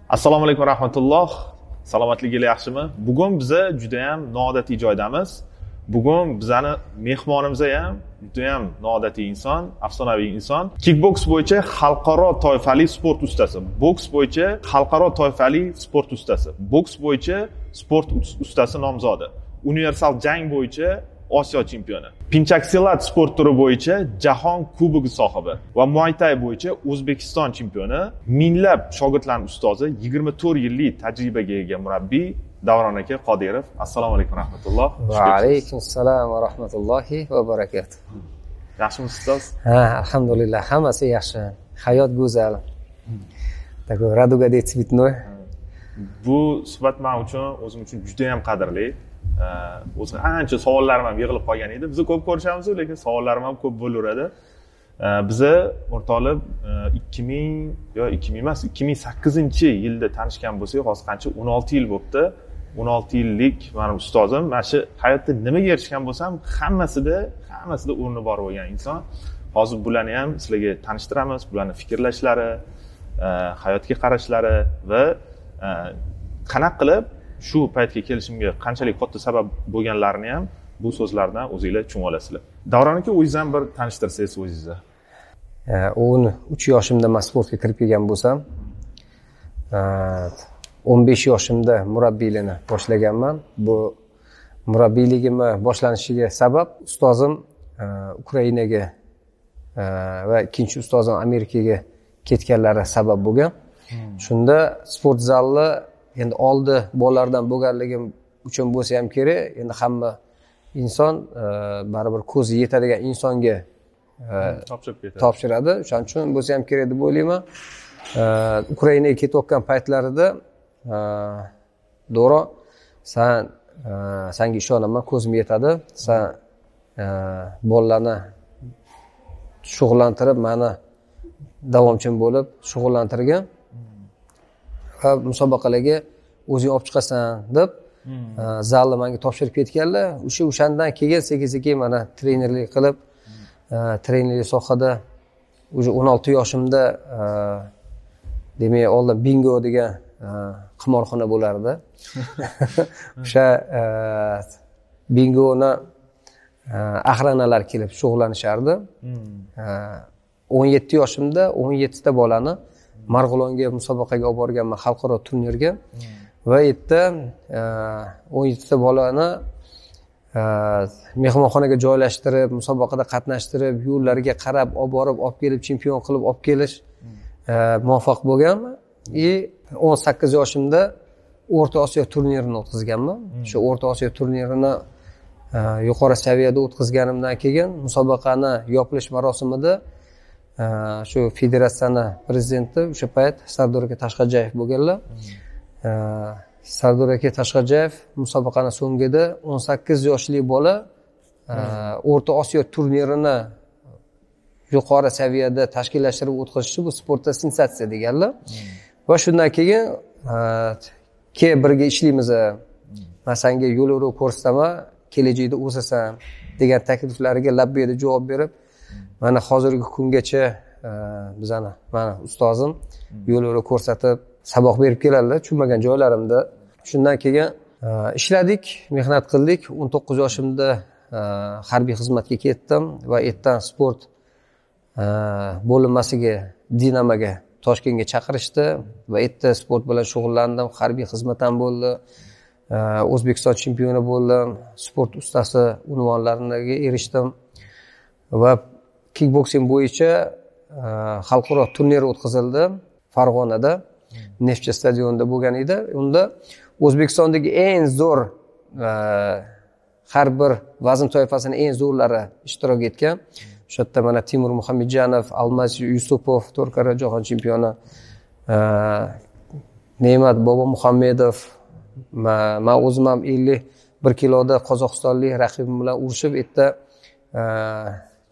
Assalomu alaykum rahmatulloh. Salomatligingiz yaxshimi? Bugun biza juda ham noodatiy joydamiz. Bugun bizani mehmonimiz ham juda ham noodatiy inson, afsonaviy inson. Kickboks bo'yicha xalqaro toifali sport ustasi, boks bo'yicha xalqaro toifali sport ustasi, boks bo'yicha sport ustasi nomzodi, universal jang bo'yicha Osiyo chempioni, pinchaksilat sport turi bo'yicha jahon kubogi sohibi va Muay Thai bo'yicha O'zbekiston chempioni, minglab shogirdlarning ustozi, 24 yillik tajribaga ega murabbiy Davron aka Qodirov. Assalomu alaykum rahmatulloh. Va alaykum assalom va rahmatullohi va barakatuh. Yaxshimisiz ustoz? Ha, alhamdulillah, hammasi yaxshi. Hayot go'zal. Такой радуга цветной. Bu suhbat men uchun, o'zim uchun juda ham qadrli. O'zi ancha savollarim ham yig'ilib qolgan edi. Biz ko'p ko'rishamiz, lekin savollarim ham ko'p bo'laveradi. Biza o'rtoqlar 2000 yo 2000 emas, 2008-yilda tanishgan bo'lsak, hozir qancha 16 yil bo'libdi. 16 yillik meni ustozim, mana shu hayotda nimaga erishgan bo'lsam, hammasida o'rni bor bo'lgan inson. Hozir bularni ham sizlarga tanishtiramiz, bularni fikrlashlari, hayotga qarashlari va qanaqa qilib shu paytga kelishimga qanchalik katta sabab bo'lganlarini ham bu so'zlardan o'zinglar tushunib olasizlar. Davron aka, o'zingiz ham bir tanishtirsangiz o'zingizni. 13 yoshimda men sportga kirib kelgan bo'lsam, 15 yoshimda murabbiylikni boshlaganman. Bu murabbiyligimni boshlanishiga sabab ustozim Ukrainaga va ikkinchi ustozim Amerikaga ketganlari sabab bo'lgan. Shunda sport zalni endi oldi bolalardan bo'lganligim uchun bo'lsa ham kerak, endi hamma inson baribir ko'zi yetadigan insonga topshirib ketadi. Topshiradi. O'shaning uchun bo'lsa ham kerak deb o'ylayman. Ukrainaga ketayotgan paytlarida Doro, sen senga ishonaman, ko'zim yetadi. Sen bolalarni shug'ullantirib, meni davomchim bo'lib shug'ullantirgan va musobaqalarga o'zing olib chiqasan deb zalni menga topshirib ketganlar. O'shandan keyin sekin-sekin mana trenerlik qilib, trenerlik sohada уже 16 yoshimda, demak, oldin bingo degan qimorxona bo'lardi. O'sha bingoni axranalar kelib shug'ullanishardi. 17 yoshimda 17 ta bolani Marg'ilonga musobaqaga olib borganman, xalqaro turnirga. Va yerda 17 ta bolani mehmonxonaga joylashtirib, musobaqada qatnashtirib, yo'llariga qarab olib borib, olib kelib, chempion qilib olib kelish muvaffaq bo'lganman. И 18 yoshimda O'rta Osiyo turnirini o'tkazganman. O'sha O'rta Osiyo turnirini yuqori saviyada o'tkazganimdan keyin musobaqani yopilish marosimida shu federatsiyani prezidenti o'sha payt Sardor aka Tashqajayev bo'lganlar. Sardor aka Tashqajayev musobaqani so'ngida 18 yoshli bola O'rta Osiyo turnirini yuqori saviyada tashkillashtirib o'tkazishi bu sportda sensatsiya deganlar. Va shundan keyin ke birga ishlaymiz, men senga yo'l-yo'riq ko'rsataman, kelajakda o'sasan degan takliflariga labbay deb javob berib, mana hozirgi kungacha bizani mana ustozim yo'l-yo'riq ko'rsatib saboq berib keladilar tushunmagan joylarimda. Shundan keyin ishladik, mehnat qildik. 19 yoshimda harbiy xizmatga ketdim va ertan sport bo'linmasiga, Dinamoga, Toshkentga chaqirishdi va erta sport bilan shug'ullandim. Harbiy xizmat ham bo'ldi, O'zbekiston chempioni bo'ldim, sport ustasi unvonlariga erishdim va kickboksing bo'yicha xalqaro turnir o'tkazildi Farg'onada, Neftchi stadionida bo'lgan edi. Unda O'zbekistondagi eng zo'r har bir vazn toifasining eng zo'rlari ishtirok etgan. O'sha yerda mana Timur Muhammedjanov, Almaz Yusupov, 4 karra jahon chempioni, Ne'mat Bobomuhammedov, men o'zim ham 51 kiloda qozog'istonlik raqibim bilan urushib, erta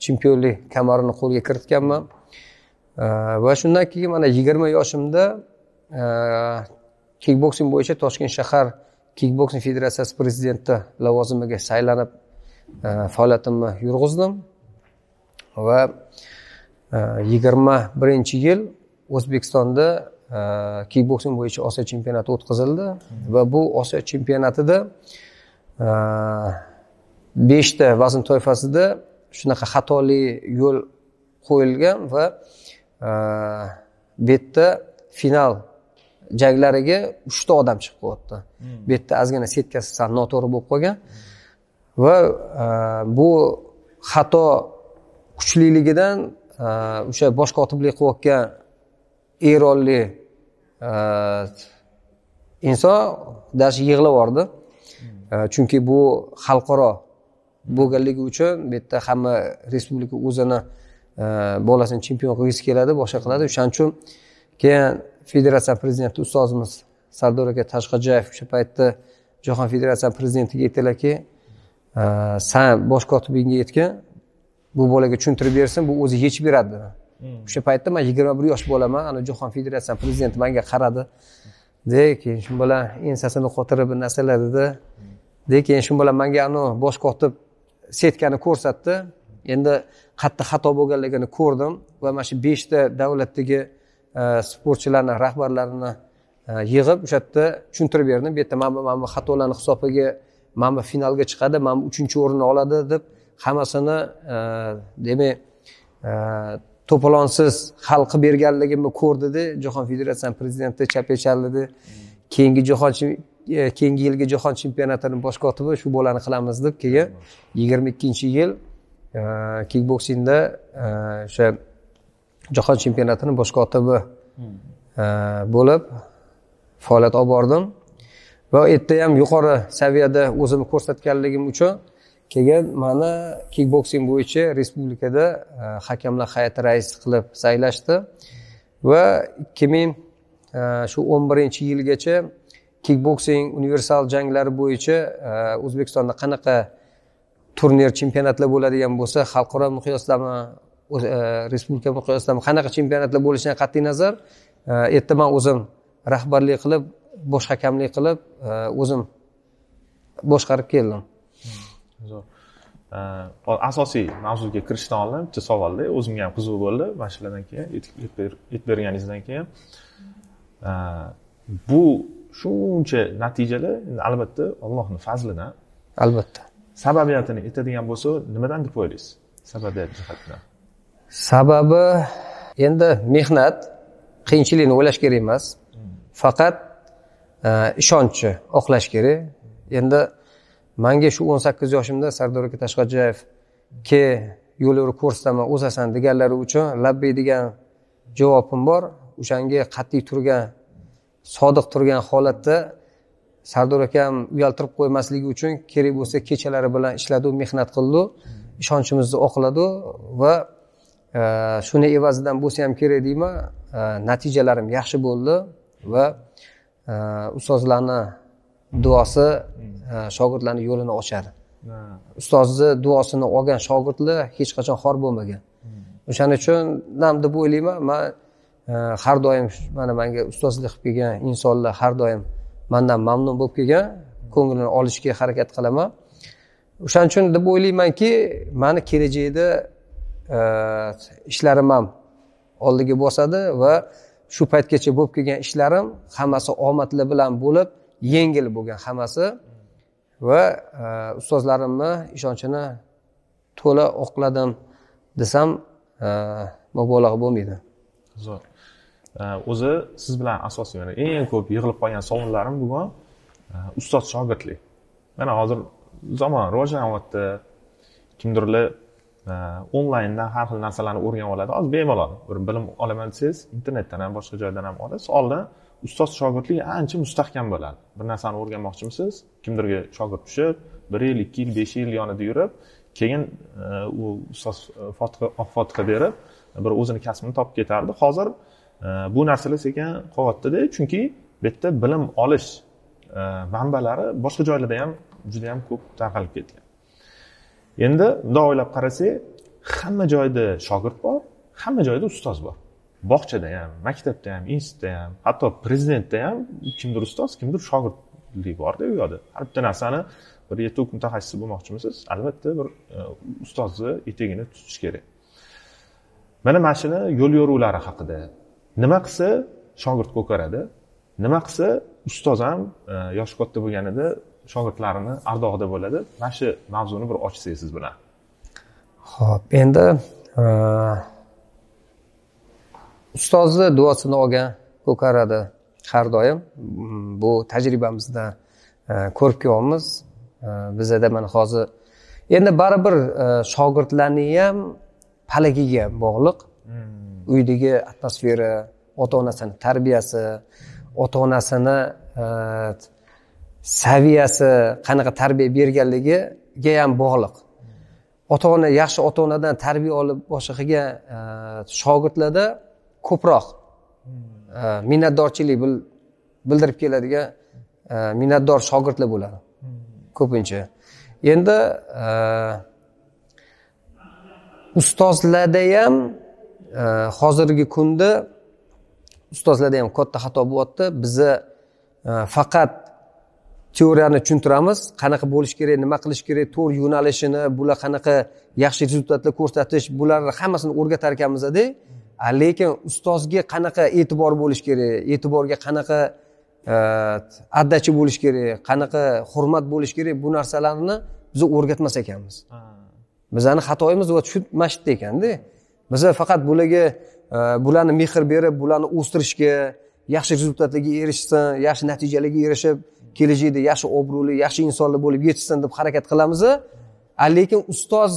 chempionlik kamarini qo'lga kiritganman. Va shundan keyin mana 20 yoshimda kickboksing bo'yicha Toshkent shahar kickboksing federatsiyasi prezidenti lavozimiga saylanib faoliyatimni yurg'izdim. Va 21-yil O'zbekistonda kikboksing bo'yicha Osiyo chempionati o'tkazildi va bu Osiyo chempionatida 5 ta vazn toifasida shunaqa xatoli yo'l qo'yilgan va bu yerda final janglariga 3 ta odam chiqib qo'yapti. Bu yerda ozgina setkasi sal noto'g'ri bo'lib qolgan va bu xato kuchliligidan o'sha bosh kotiblik qilayotgan eronlik inson даже yig'lab yubordi. Chunki bu xalqaro bo'lganligi uchun bu yerda hamma respublika o'zini bolasini chempion qilgisi keladi, boshqa qiladi. O'shaning uchun keyin federatsiya prezidenti ustozimiz Sardor aka Tashqajayev o'sha paytda Jahon federatsiya prezidentiga aytdilarki, san bosh kotibingga aytgin, bu bolaga tushuntirib bersin, bu o'zi yechib beradi. O'sha paytda men 21 yosh bolaman, ana Jahon federatsiya prezidenti menga qaradi. De, keyin shu bilan ensasini qotirib bir narsalar dedi. De, keyin shu bilan menga ana bosh kotib setkani ko'rsatdi. Endi qatta xato bo'lganligini ko'rdim va mana shu 5 ta davlatdagi sportchilarni rahbarlarini yig'ib o'sha yerda tushuntirib berdim. Bu yerda mana bu xatolarni hisobiga mana bu finalga chiqadi, mana bu 3-o'rinni oladi deb hammasini demak to'polonsiz hal qilib berganligimni ko'rdida Jahon federatsiyasi prezidenti chapechalidi. Keyingi yilgi jahon chempionatining bosh kotibi shu bolani qilamiz deb keyin 22-yil kikboksingda o'sha jahon chempionatining bosh kotibi bo'lib faoliyat olib bordim va u yerda ham yuqori saviyada o'zimni ko'rsatganligim uchun keyin meni kikboksing bo'yicha respublikada hakamlar hay'ati raisi qilib saylashdi va 2011-yilgacha kikboksing universal janglari bo'yicha O'zbekistonda qanaqa turnir chempionatlar bo'ladigan bo'lsa, xalqaro miqyosdami, respublika miqyosidami qanaqa chempionatlar bo'lishidan qat'iy nazar, erta men o'zim rahbarlik qilib, bosh hakamlik qilib, o'zim boshqarib keldim. Zo'r. Asosiy mavzuga kirishdan oldin bitta savolda o'zimga ham qiziq bo'ldi. Mana shulardan keyin aytib berganingizdan keyin bu shuncha natijalar albatta Allohning fazlidan. Albatta. Sababiyatini aytadigan bo'lsa, nimadan deb o'ylaysiz? Sababiyat jihatidan. Sababi endi mehnat, qiyinchilikni o'ylash kerak emas. Faqat ishonchni oqlash kerak. Endi menga shu 18 yoshimda Sardor aka Tashqajayev ke yo'l ko'rsataman, o'sasan deganlari uchun labbay degan javobim bor. O'shanga qat'iy turgan, sodiq turgan holatda Sardor akam uyaltirib qo'ymasligi uchun kerak bo'lsa kechalari bilan ishladi, mehnat qildi, ishonchimizni oqladi va shuni evazidan bo'lsa ham kerak deyman, natijalarim yaxshi bo'ldi va ustozlarning duosi shogirdlarning yo'lini ochadi. Ustozni duosini olgan shogirdlar hech qachon xor bo'lmagan. O'shaning uchun ham deb o'ylayman, men har doim mana menga ustozlik qilib kelgan insonlar har doim mendan mamnun bo'lib kelgan, ko'nglini olishga harakat qilaman. O'shaning uchun deb o'ylaymanki, meni kelajakda ishlarim ham oldiga bosadi va shu paytgacha bo'lib kelgan ishlarim hammasi omadli bilan bo'lib, yengil bo'lgan hammasi va ustozlarimni ishonchini to'la oqladim desam mubolag'a bo'lmaydi. Zo'r. O'zi siz bilan asosiy mana eng ko'p yig'ilib qolgan savollarim bugun ustoz shogirdlik. Mana hozir zamon rivojlanyapti. Kimdirlar onlayndan har xil narsalarni o'rganib oladi. Hozir bemalol bir bilim olaman desangiz, internetdan ham, boshqa joydan ham olasiz. Oldin ustoz shogirdlik ancha mustahkam bo'ladi. Bir narsani o'rganmoqchimisiz, kimdirga shogird tushib, 1 yil, 2 yil, 5 yil yonida yurib, keyin u ustoz fotiha, oq fotiha berib, bir o'zini kasbini topib ketardi. Hozir bu narsalar sekin qolyapti-da, chunki bu yerda bilim olish manbalari boshqa joylarda ham juda ham ko'p tarqalib ketgan. Endi bundoq o'ylab qarasak, hamma joyda shogird bor, hamma joyda ustoz bor. Bog'chada ham, maktabda ham, institutda ham, hatto prezidentda ham kimdir ustoz, kimdir shogirdlik bor-da u yoqda. Har bitta narsani bir yetuk mutaxassis bo'lmoqchimisiz, albatta bir ustozni etagini tutish kerak. Mana shuni yo'l yo'riqlari haqida. Nima qilsa shogird ko'karadi, nima qilsa ustoz ham yoshi katta bo'lganida shogirdlarini ardog'ida bo'ladi. Mana shu mavzuni bir ochsangiz siz bilan. Xo'p, endi ustozni duosini olgan ko'karadi har doim. Bu tajribamizda ko'rib kelyapmiz. Bizada mana hozir endi baribir shogirdlarning ham palagiga bog'liq. Uydagi atmosfera, ota-onasini tarbiyasi, ota-onasini saviyasi, qanaqa tarbiya berganligiga ham bog'liq. Ota-ona yaxshi ota-onadan tarbiya olib boshqa qilgan shogirdlarda ko'proq minnatdorchilik bildirib keladigan minnatdor shogirdlar bo'ladi ko'pincha. Endi ustozlarda ham hozirgi kunda ustozlarda ham katta xato bo'lyapti. Biza faqat teoriyani tushuntiramiz, qanaqa bo'lish kerak, nima qilish kerak, to'g'ri yo'nalishini, bular qanaqa yaxshi rezultatlar ko'rsatish, bularni hammasini o'rgatar ekanmiz-da. Lekin ustozga qanaqa e'tibor bo'lish kerak, e'tiborga qanaqa addachi bo'lish kerak, qanaqa hurmat bo'lish kerak, bu narsalarni biz o'rgatmas ekanmiz. Bizani xatoyimiz va shu mana shu yerda ekanda. Biz faqat bularga bularni mehr berib, bularni o'stirishga, yaxshi rezultatlarga erishsin, yaxshi natijalarga erishib, kelajakda yaxshi obro'li, yaxshi insonlar bo'lib yetishsin deb harakat qilamiz. Lekin ustoz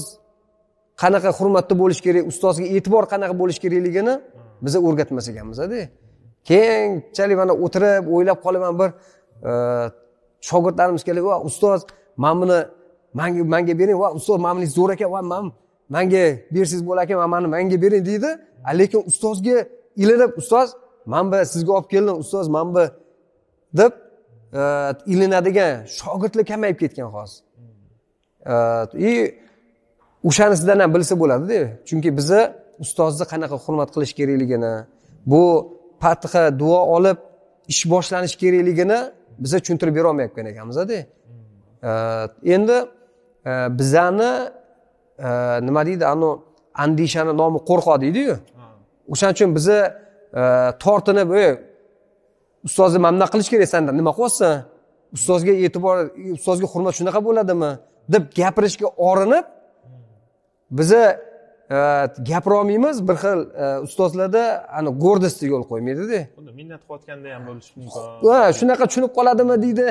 qanaqa hurmatda bo'lish kerak, ustozga e'tibor qanaqa bo'lish kerakligini biz o'rgatmas ekanmiz-da. Keyinchalik mana o'tirib o'ylab qolaman, bir shogirdlarimiz kelib, "Va ustoz, mana buni menga bering, va ustoz, mana buni zo'r ekan, va menga bersangiz bo'lar ekan, mana menga bering" deydi. Lekin ustozga ilinib, "Ustoz, men bu sizga olib keldim, ustoz, men bu" deb ilinadigan shogirdlar kamayib ketgan hozir. O'shanisidan ham bilsa bo'ladi-da. Chunki biza ustozni qanaqa hurmat qilish kerakligini, bu fatiha duo olib ish boshlanish kerakligini biza tushuntirib bera olmayotgan ekanmiz-da. Endi bizani nima deydi, anu andishani nomi qo'rqoq deydi-yu. O'shaning uchun biza tortinib, ustozni mana bunaqa qilish kerak, sandan nima qilyapsan? Ustozga e'tibor, ustozga hurmat shunaqa bo'ladimi deb gapirishga orinib biza gapira olmaymiz. Bir xil ustozlarda ana гордость yo'l qo'ymaydi-da. Unda minnat qilayotganda ham bo'lishi mumkin. Ha, shunaqa tushunib qoladimi deydi.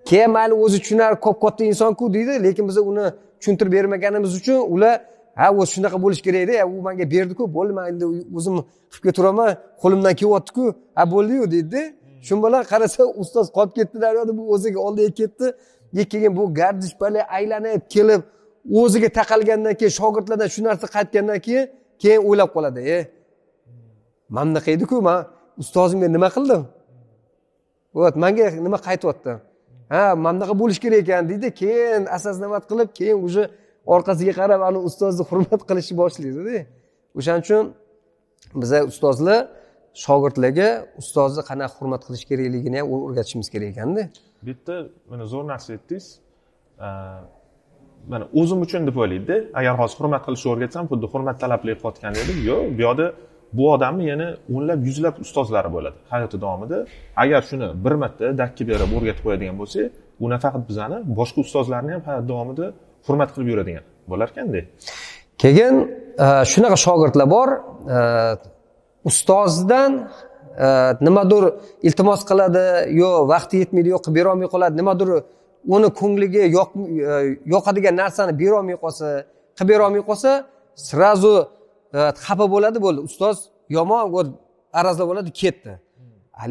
Keyin mayli o'zi tushunar, katta inson-ku deydi, lekin biz uni tushuntirib bermaganimiz uchun ular ha, o'zi shunaqa bo'lish kerak edi, u menga berdi-ku, bo'ldi, men endi o'zim qilib ketiraman, qo'limdan kelyapti-ku, ha bo'ldi-yu deydi. Shu bilan qarasa ustoz qolib ketdi daryoda, bu o'ziga oldiga ketdi. Keyin bu gardish pala aylanib kelib o'ziga taqalgandan keyin, shogirdlardan shu narsa qaytgandan keyin o'ylab qoladi. Mana bunaqa edi-ku, men ustozimga nima qildim? Вот, menga nima qaytyapti? Ha, mana bunaqa bo'lish kerak ekan deydi. Keyin asoznavat qilib, keyin уже orqasiga qarab ana ustozni hurmat qilishni boshlaydi-da. O'shaning uchun biza ustozlar shogirdlarga ustozni qanaqa hurmat qilish kerakligini ham o'rgatishimiz kerak ekanda. Bu yerda mana zo'r narsa aytdingiz. Mana o'zim uchun deb o'ylaydi-da. Agar hozir hurmat qilishni o'rgatsam, xuddi hurmat talabli qilayotgan edi. Yo'q, bu yoqda bu odamni yana o'nlab, yuzlab ustozlari bo'ladi hayoti davomida. Agar shuni bir marta dakki berib o'rgatib qo'yadigan bo'lsak, u nafaqat bizani, boshqa ustozlarni ham hayot davomida hurmat qilib yuradigan bo'lar ekanda. Keyin shunaqa shogirdlar bor, ustozdan nimadir iltimos qiladi, yo vaqti yetmaydi, yo qilib bera olmay qoladi, nimadir uni ko'ngliga yoqadigan narsani bera olmay qolsa, qilib bera olmay qolsa, srazu xafa bo'ladi, bo'ldi, ustoz yomon, arazlab bo'ladi, ketdi.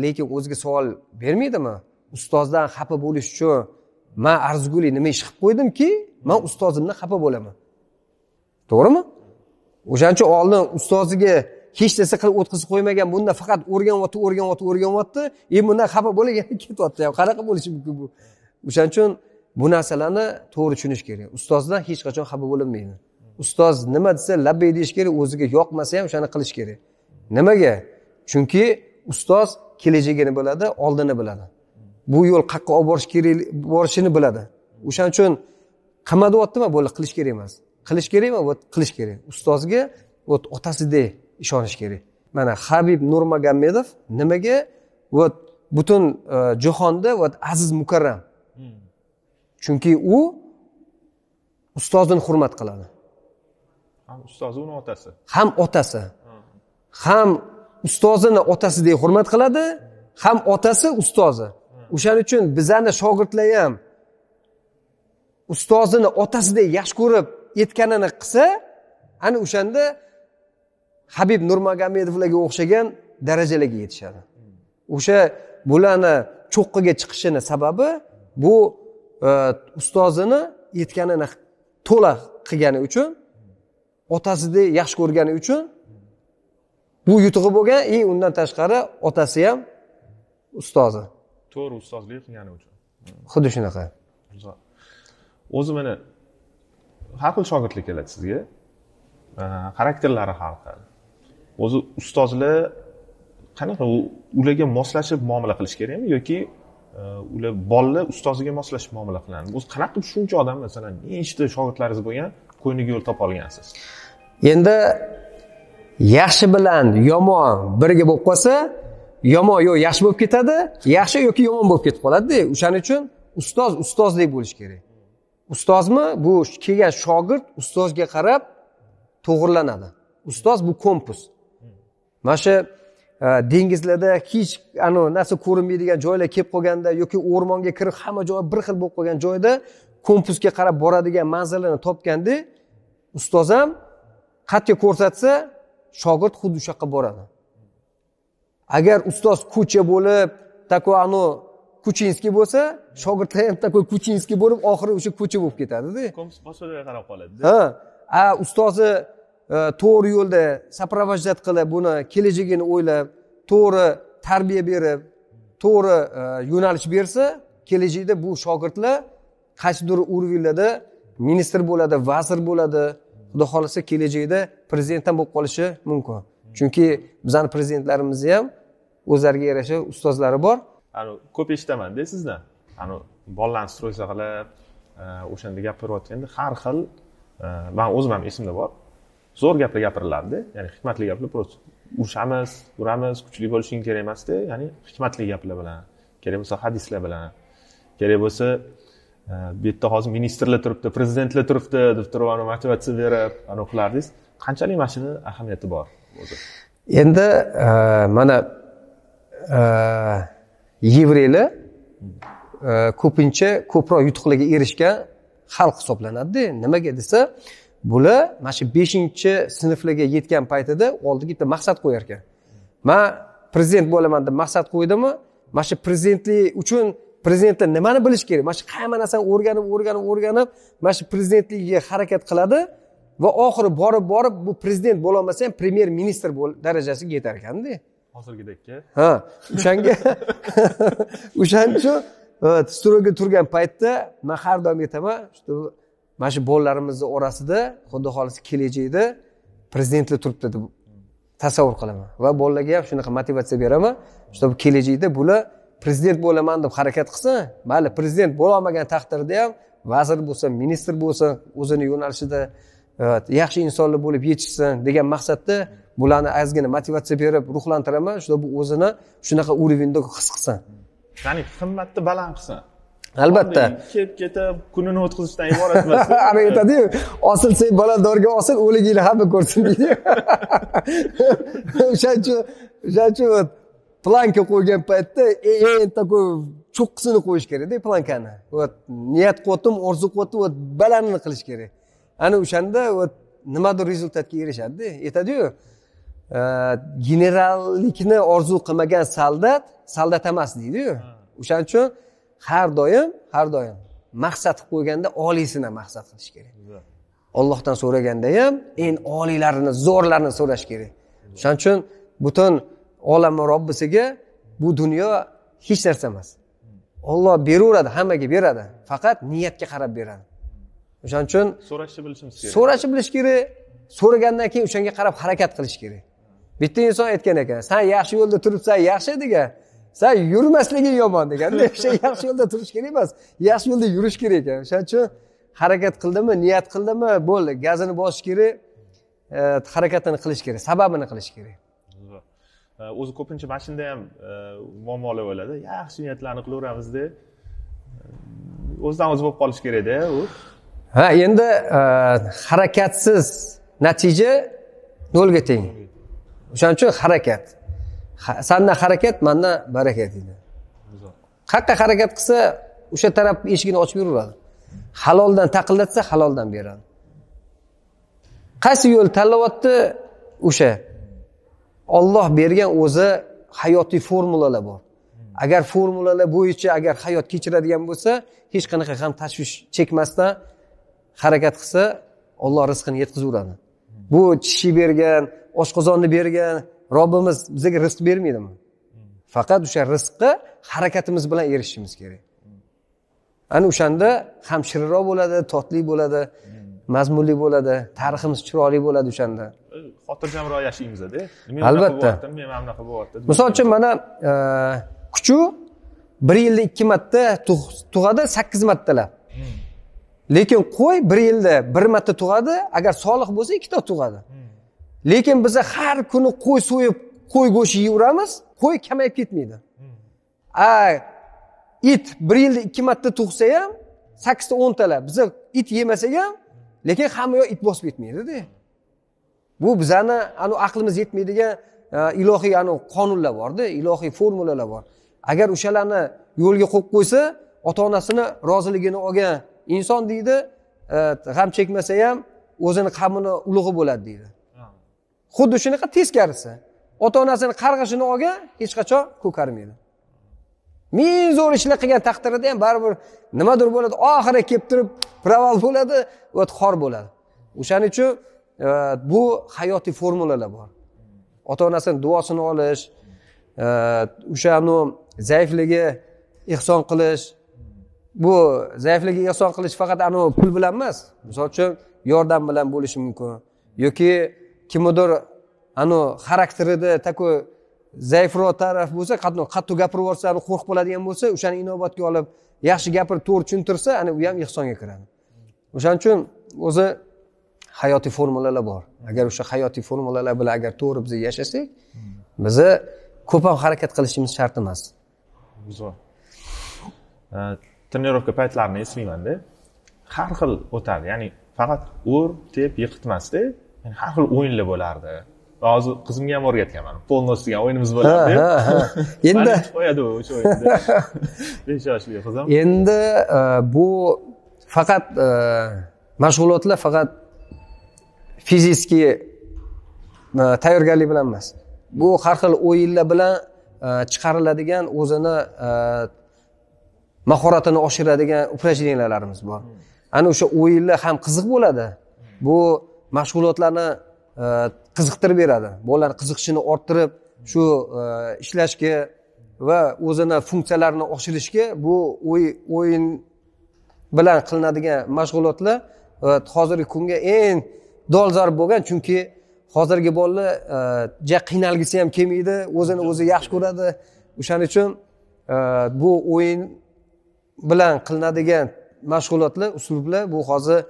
Lekin o'ziga savol bermaydimi? Ustozdan xafa bo'lish uchun men arzigulik nima ish qilib qo'ydimki, men ustozimdan xafa bo'laman. To'g'rimi? O'shaning uchun oldin ustoziga hech narsa qilib o'tkazib qo'ymagan, bunda faqat o'rganyapti, bundan xafa bo'lib yana ketyapti. Qanaqa bo'lishi mumkin bu? O'shaning uchun bu narsalarni to'g'ri tushunish kerak. Ustozdan hech qachon xafa bo'linmaydi. Ustoz nima desa labbay deyish kerak, o'ziga yoqmasa ham o'shani qilish kerak. Nimaga? Chunki ustoz kelajagini biladi, oldini biladi. Bu yo'l qayerga olib borish kerak borishini biladi. O'shaning uchun qilma deyaptimi, bo'ldi, qilish kerak emas. Qilish kerakmi? Qilish kerak. Ustozga otasidek ishonish kerak. Mana Habib Nurmagomedov nimaga вот butun jahonda вот aziz mukarram? Chunki u ustozini hurmat qiladi. Ham ustozi uni otasi. Ham otasi. Ham ustozini otasidek hurmat qiladi, ham otasi ustozi. O'shaning uchun bizani shogirdlar ham ustozini otasidek yaxshi ko'rib aytganini qilsa, ana o'shanda Habib Nurmagomedovlarga o'xshagan darajalarga yetishadi. O'sha bularni cho'qqiga chiqishini sababi bu ustozini aytganini to'la qilgani uchun, otasidek yaxshi ko'rgani uchun bu yutug'i bo'lgan, undan tashqari otasi ham ustozi. To'g'ri ustozlik qilgani uchun. Xuddi shunaqa. O'zi mana har xil shogirdlar keladi sizga. Xarakterlari har xil. O'zi ustozlar qanaqa ularga moslashib muomala qilish kerakmi yoki ular bolalar ustoziga moslashib muomala qiladi? O'zi qanaqa qilib shuncha odam, masalan, nechta shogirdlaringiz bo'lgan, ko'ngliga yo'l topa olgansiz? Endi yaxshi bilan yomon birga bo'lib qolsa, yomon yo yaxshi bo'lib ketadi, yaxshi yoki yomon bo'lib ketib qoladi-da. O'shaning uchun ustoz ustozdek bo'lish kerak. Ustozmi, bu kelgan shogird ustozga qarab to'g'rilanadi. Ustoz bu kompas. Mana shu dengizlarda hech narsa ko'rinmaydigan joylar kelib qolganda yoki o'rmonga kirib hamma joy bir xil bo'lib qolgan joyda kompasga qarab boradigan manzilini topganda ustoz ham qayerga ko'rsatsa, shogird xuddi o'sha yoqqa boradi. Agar ustoz ko'cha bo'lib, такой kuchinskiy bo'lsa, shogirdlar ham такой kuchinskiy bo'lib, oxiri o'sha ko'cha bo'lib ketadi-da. Kompas boshqa joyga qarab qoladi. Ha, ustozi to'g'ri yo'lda сопровождать qilib, buni kelajagini o'ylab, to'g'ri tarbiya berib, to'g'ri yo'nalish bersa, kelajakda bu shogirdlar qaysidir уровеньlarda ministr bo'ladi, vazir bo'ladi. Xudo xolasa kelajakda prezident ham bo'lib qolishi mumkin. Chunki bizning prezidentlarimizni ham o'zlariga yarasha ustozlari bor. Ko'p eshitaman-da sizdan. Bolalarni stroysa qilib, o'shanda gapirayotganda har xil, men o'zim ham esimda bor. Zo'r gaplar gapirilardi, ya'ni hikmatli gaplar, просто urushamiz, uramiz, kuchli bo'lishing kerak emas-da, ya'ni hikmatli gaplar bilan, kerak bo'lsa hadislar bilan, kerak bo'lsa bu yerda hozir ministrlar turibdi, prezidentlar turibdi deb turib motivatsiya berib, qilardingiz. Qanchalik mana shuni ahamiyati bor o'zi? Endi mana yevreylar ko'pincha ko'proq yutuqlarga erishgan xalq hisoblanadi. Nimaga desa, bular mana shu 5-sinflarga yetgan paytida oldiga bitta maqsad qo'yar ekan. Men prezident bo'laman deb maqsad qo'ydimi, mana shu prezidentlik uchun prezidentlar nimani bilish kerak? Mana shu hamma narsani o'rganib, mana shu prezidentlikka harakat qiladi va oxiri borib bu prezident bo'la olmasa ham premyer ministr darajasiga yetar ekanda. Hozirgidek-ku. Ha, o'shanga o'shaning uchun stroyga turgan paytda men har doim aytaman, что mana shu bolalarimizni orasida Xudo xolasa kelajakda prezidentlar turibdi deb tasavvur qilaman va bolalarga ham shunaqa motivatsiya beraman, чтобы kelajakda bular prezident bo'laman deb harakat qilsa, mayli prezident bo'la olmagan taqdirda ham vazir bo'lsin, ministr bo'lsin, o'zini yo'nalishida yaxshi insonlar bo'lib yetishsin degan maqsadda bularni ozgina motivatsiya berib ruhlantiraman, чтобы o'zini shunaqa уровеньda his qilsin. Ya'ni himmatni baland qilsin. Albatta. Kelib ketib kunini o'tkazishdan iborat emas. Ana aytadi-yu, osilsang bola dorga osil, o'ligingni hamma ko'rsin deydi. O'shancha planka qo'ygan paytda eng такой cho'qqisini qo'yish kerak-da plankani. Вот niyat qo'ydim, orzu qo'ydim, вот balandini qilish kerak. Ana o'shanda вот nimadir rezultatga erishadi-da. Aytadi-yu, generallikni orzu qilmagan soldat soldat emas deydi-yu. O'shaning uchun har doim maqsad qilib qo'yganda oliysini maqsad qilish kerak. Allohdan so'raganda ham eng oliylarini, zo'rlarini so'rash kerak. O'shaning uchun butun olamning Robbisiga bu dunyo hech narsa emas. Alloh beraveradi, hammaga beradi. Faqat niyatga qarab beradi. O'shaning uchun so'rashni bilishimiz kerak. So'rashni bilish kerak. So'ragandan keyin o'shanga qarab harakat qilish kerak. Bitta inson aytgan ekan, sen yaxshi yo'lda turibsan, yaxshi degan. Sen yurmasliging yomon degan. O'sha yaxshi yo'lda turish kerak emas, yaxshi yo'lda yurish kerak ekan. O'shaning uchun harakat qildimi, niyat qildimi, bo'ldi, gazini bosish kerak, harakatini qilish kerak, sababini qilish kerak. O'zi ko'pincha mashinada ham muammolar bo'ladi. Yaxshi niyatlarni qilaveramizda, o'zidan o'zi bo'lib qolishi kerakda u. Ha, endi harakatsiz natija nolga teng. O'shaning uchun harakat. Sandan harakat, mandan barakat deydi. Qayerqa harakat qilsa, o'sha taraf eshigini ochib yuraveradi. Haloldan taqillatsa, haloldan beradi. Qaysi yo'l tanlayapti, o'sha. Alloh bergan o'zi hayotiy formulalar bor. Agar formulalar bo'yicha agar hayot kechiradigan bo'lsa, hech qanaqa g'am tashvish chekmasdan harakat qilsa, Alloh rizqini yetkazaveradi. Bu tishi bergan, oshqozonni bergan Robbimiz bizga rizq bermaydimi? Faqat o'sha rizqqa harakatimiz bilan erishishimiz kerak. Ana o'shanda ham shirinroq bo'ladi, totli bo'ladi, mazmunli bo'ladi, tariximiz chiroyli bo'ladi o'shanda. Xotirjamroq yashaymiz-da. Albatta. Men mana bunaqa bo'lyapti. Misol uchun mana kuchu 1 yilda 2 marta tug'adi, 8 martalab. Lekin qo'y 1 yilda 1 marta tug'adi, agar solih bo'lsa 2 ta tug'adi. Lekin biz har kuni qo'y so'yib, qo'y go'shti yeyveramiz, qo'y kamayib ketmaydi. It 1 yilda 2 marta tug'sa ham 8 ta 10 talab. Biz it yemasak ham, lekin hamma yoq it bosib ketmaydi-da. Bu bizani anu aqlimiz yetmaydigan ilohiy anu qonunlar bor-da, ilohiy formulalar bor. Agar o'shalarni yo'lga qo'yib qo'ysa, ota-onasini roziligini olgan inson deydi, g'am chekmasa ham o'zini qavmini ulug'i bo'ladi deydi. Xuddi shunaqa teskarisi. Ota-onasini qarg'ishini olgan hech qachon ko'karmaydi. Ming zo'r ishlar qilgan taqdirida ham baribir nimadir bo'ladi, oxiri kelib turib proval bo'ladi va xor bo'ladi. O'shaning uchun bu hayotiy formulalar bor. Ota-onasini duosini olish, o'shani zaifligi ihson qilish. Bu zaifligi ihson qilish faqat anu pul bilan emas. Misol uchun yordam bilan bo'lishi mumkin yoki kimdir anu xarakterida takoy zaifroq taraf bo'lsa, qattiq gapirib yuborsa, anu qo'rqib qoladigan bo'lsa, o'shani inobatga olib, yaxshi gapirib to'g'ri tushuntirsa, ana u ham ihsonga kiradi. O'shaning uchun o'zi hayotiy formulalar bor. Agar o'sha hayotiy formulalar bilan agar to'g'ri biz yashasak, bizni ko'p ham harakat qilishimiz shart emas. Zo'r. Trenirovka paytlarini eslayman-da. Har xil o'tardi. Ya'ni faqat ur, tep, yiqitmasdi. Ya'ni har xil o'yinlar bo'lardi. Hozir qizimga ham o'rgatganman. Polnos degan o'yinimiz bo'lardi. Endi qo'yadi o'sha o'yinda. 5 yoshli qizim. Endi bu faqat mashg'ulotlar faqat fiziki tayyorgarlik bilan emas. Bu har xil o'yinlar bilan chiqariladigan o'zini mahoratini oshiradigan упражненияларimiz bor. Ana o'sha o'yinlar ham qiziq bo'ladi. Bu mashg'ulotlarni qiziqtirib beradi. Bolalar qiziqishini orttirib, shu ishlashga va o'zini funksiyalarini oshirishga bu o'yin bilan qilinadigan mashg'ulotlar hozirgi kunga eng dolzarb bo'lgan, chunki hozirgi bolalar ja qiynalgisi ham kelmaydi, o'zini o'zi yaxshi ko'radi. O'shaning uchun bu o'yin bilan qilinadigan mashg'ulotlar, uslublar bu hozir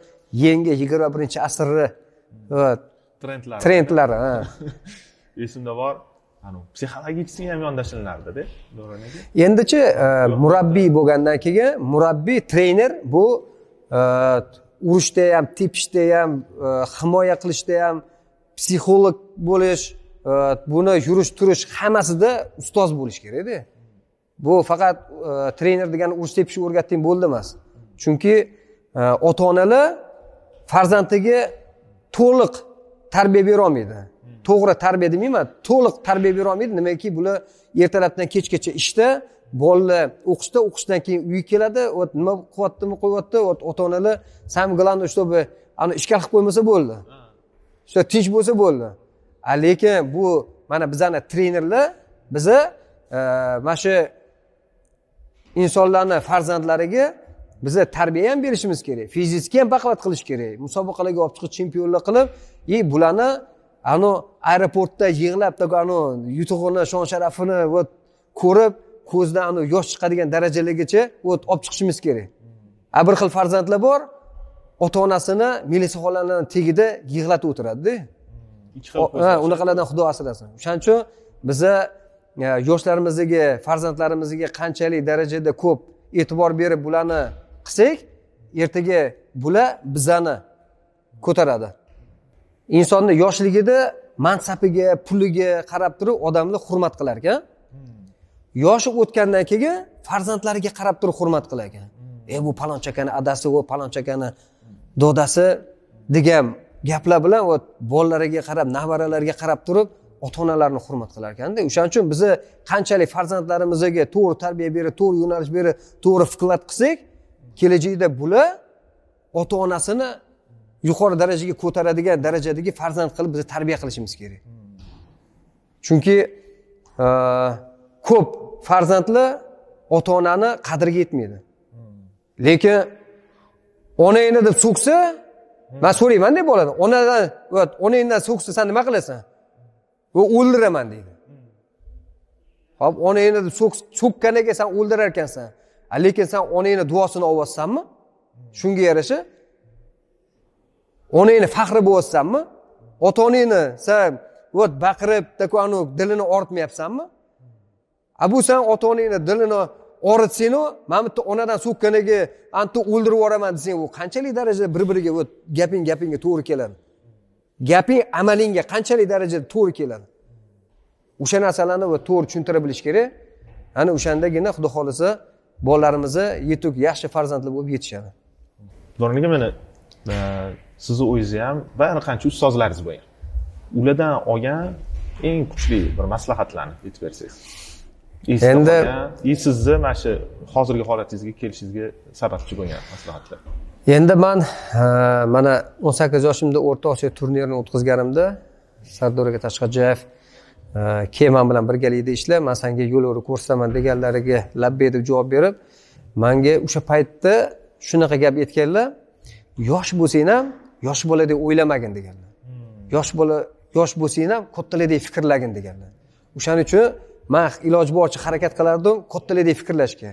yangi 21-asrni trendlari. Trendlari, ha. Esimda bor, anu psixologik ham yondashilardi-da, to'g'ri. Endichi murabbiy bo'lgandan keyin murabbiy, trener bu urushda ham, tepishda ham, himoya qilishda ham, psixolog bo'lish, buni yurish turish hammasida ustoz bo'lish kerak-da. Bu faqat trener degani urush tepishni o'rgatding bo'ldi emas. Chunki ota-onalar farzandiga to'liq tarbiya bera olmaydi. To'g'ri tarbiya demayman, to'liq tarbiya bera olmaydi. Nimaki bular ertalabdan kechgacha ishda, bolalar o'qishda, o'qishdan keyin uyga keladi, вот nima qilyaptimi, qo'yapti, вот ota-onalar самое главное, чтобы ani ishga qilib qo'ymasa bo'ldi. Shu tinch bo'lsa bo'ldi. Lekin bu mana bizani trenerlar biza mana shu insonlarni farzandlariga biza tarbiya ham berishimiz kerak, fizikka ham baquvvat qilish kerak. Musobaqalarga olib chiqib chempionlar qilib, bularni anu aeroportda yig'lab, anu yutug'ini, shon sharafini вот ko'rib, ko'zdan anu yosh chiqadigan darajalargacha вот olib chiqishimiz kerak. Bir xil farzandlar bor, ota-onasini milisa xolaning tagida yig'latib o'tiradi-da. Unaqalardan Xudo asrasin. O'shaning uchun biza yoshlarimizga, farzandlarimizga qanchalik darajada ko'p e'tibor berib bularni qilsak, ertaga bular bizani ko'taradi. Insonni yoshligida mansabiga, puliga qarab turib odamlar hurmat qilar ekan. Yoshi o'tgandan keyin farzandlariga qarab turib hurmat qilar ekan. Bu palonchakani adasi, u palonchakani dodasi degan gaplar bilan bolalariga qarab, nevaralariga qarab turib ota-onalarni hurmat qilar ekanda. O'shaning uchun biz qanchalik farzandlarimizga to'g'ri tarbiya berib, to'g'ri yo'nalish berib, to'g'ri fikrlat qilsak, kelajakda bular ota-onasini yuqori darajaga ko'taradigan darajadagi farzand qilib biz tarbiya qilishimiz kerak. Chunki ko'p farzandlar ota-onani qadriga yetmaydi. Lekin onangni deb so'ksa, men so'rayman deb bo'ladi. Onadan, onangdan so'ksa sen nima qilasan? U o'ldiraman deydi. Hop, onangni deb so'kkaniga sen o'ldirar ekansan. Lekin sen onangni duosini olyapsanmi? Shunga yarasha onangni faxri bo'lyapsanmi? Ota-onangni sen baqirib, takvanu dilini og'ritmayapsanmi? Bu sen ota-onangni dilini og'ritsang-u, mana bu onadan so'kkaniga anta o'ldirib yuboraman desang, u qanchalik darajada bir-biriga gaping gapingga to'g'ri keladi? Gaping amalingga qanchalik darajada to'g'ri keladi? O'sha narsalarni to'g'ri tushuntira bilish kerak. Ana o'shandagina Xudo xolisa bolalarimizni yetuk, yaxshi farzandlar bo'lib yetishadi. Do'rniga mana sizni o'zingiz ham bir qancha ustozlaringiz bo'lgan. Ulardan olgan eng kuchli bir maslahatlarni aytib bersangiz. Endi sizni mana shu hozirgi holatingizga kelishingizga sababchi bo'lgan maslahatlar. Endi men mana 18 yoshimda O'rta Osiyo turnirini o'tkazganimda Sardor aka Tashqajayev kel men bilan birgalikda ishla, men senga yo'l-yo'l ko'rsataman deganlariga labbay deb javob berib, menga o'sha paytda shunaqa gap aytganlar, yosh bo'lsang ham yosh boladek o'ylamagin deganlar. Yosh bola, yosh bo'lsang ham kattalardek fikrlagin deganlar. O'shaning uchun men iloji boricha harakat qilardim kattalardek fikrlashga.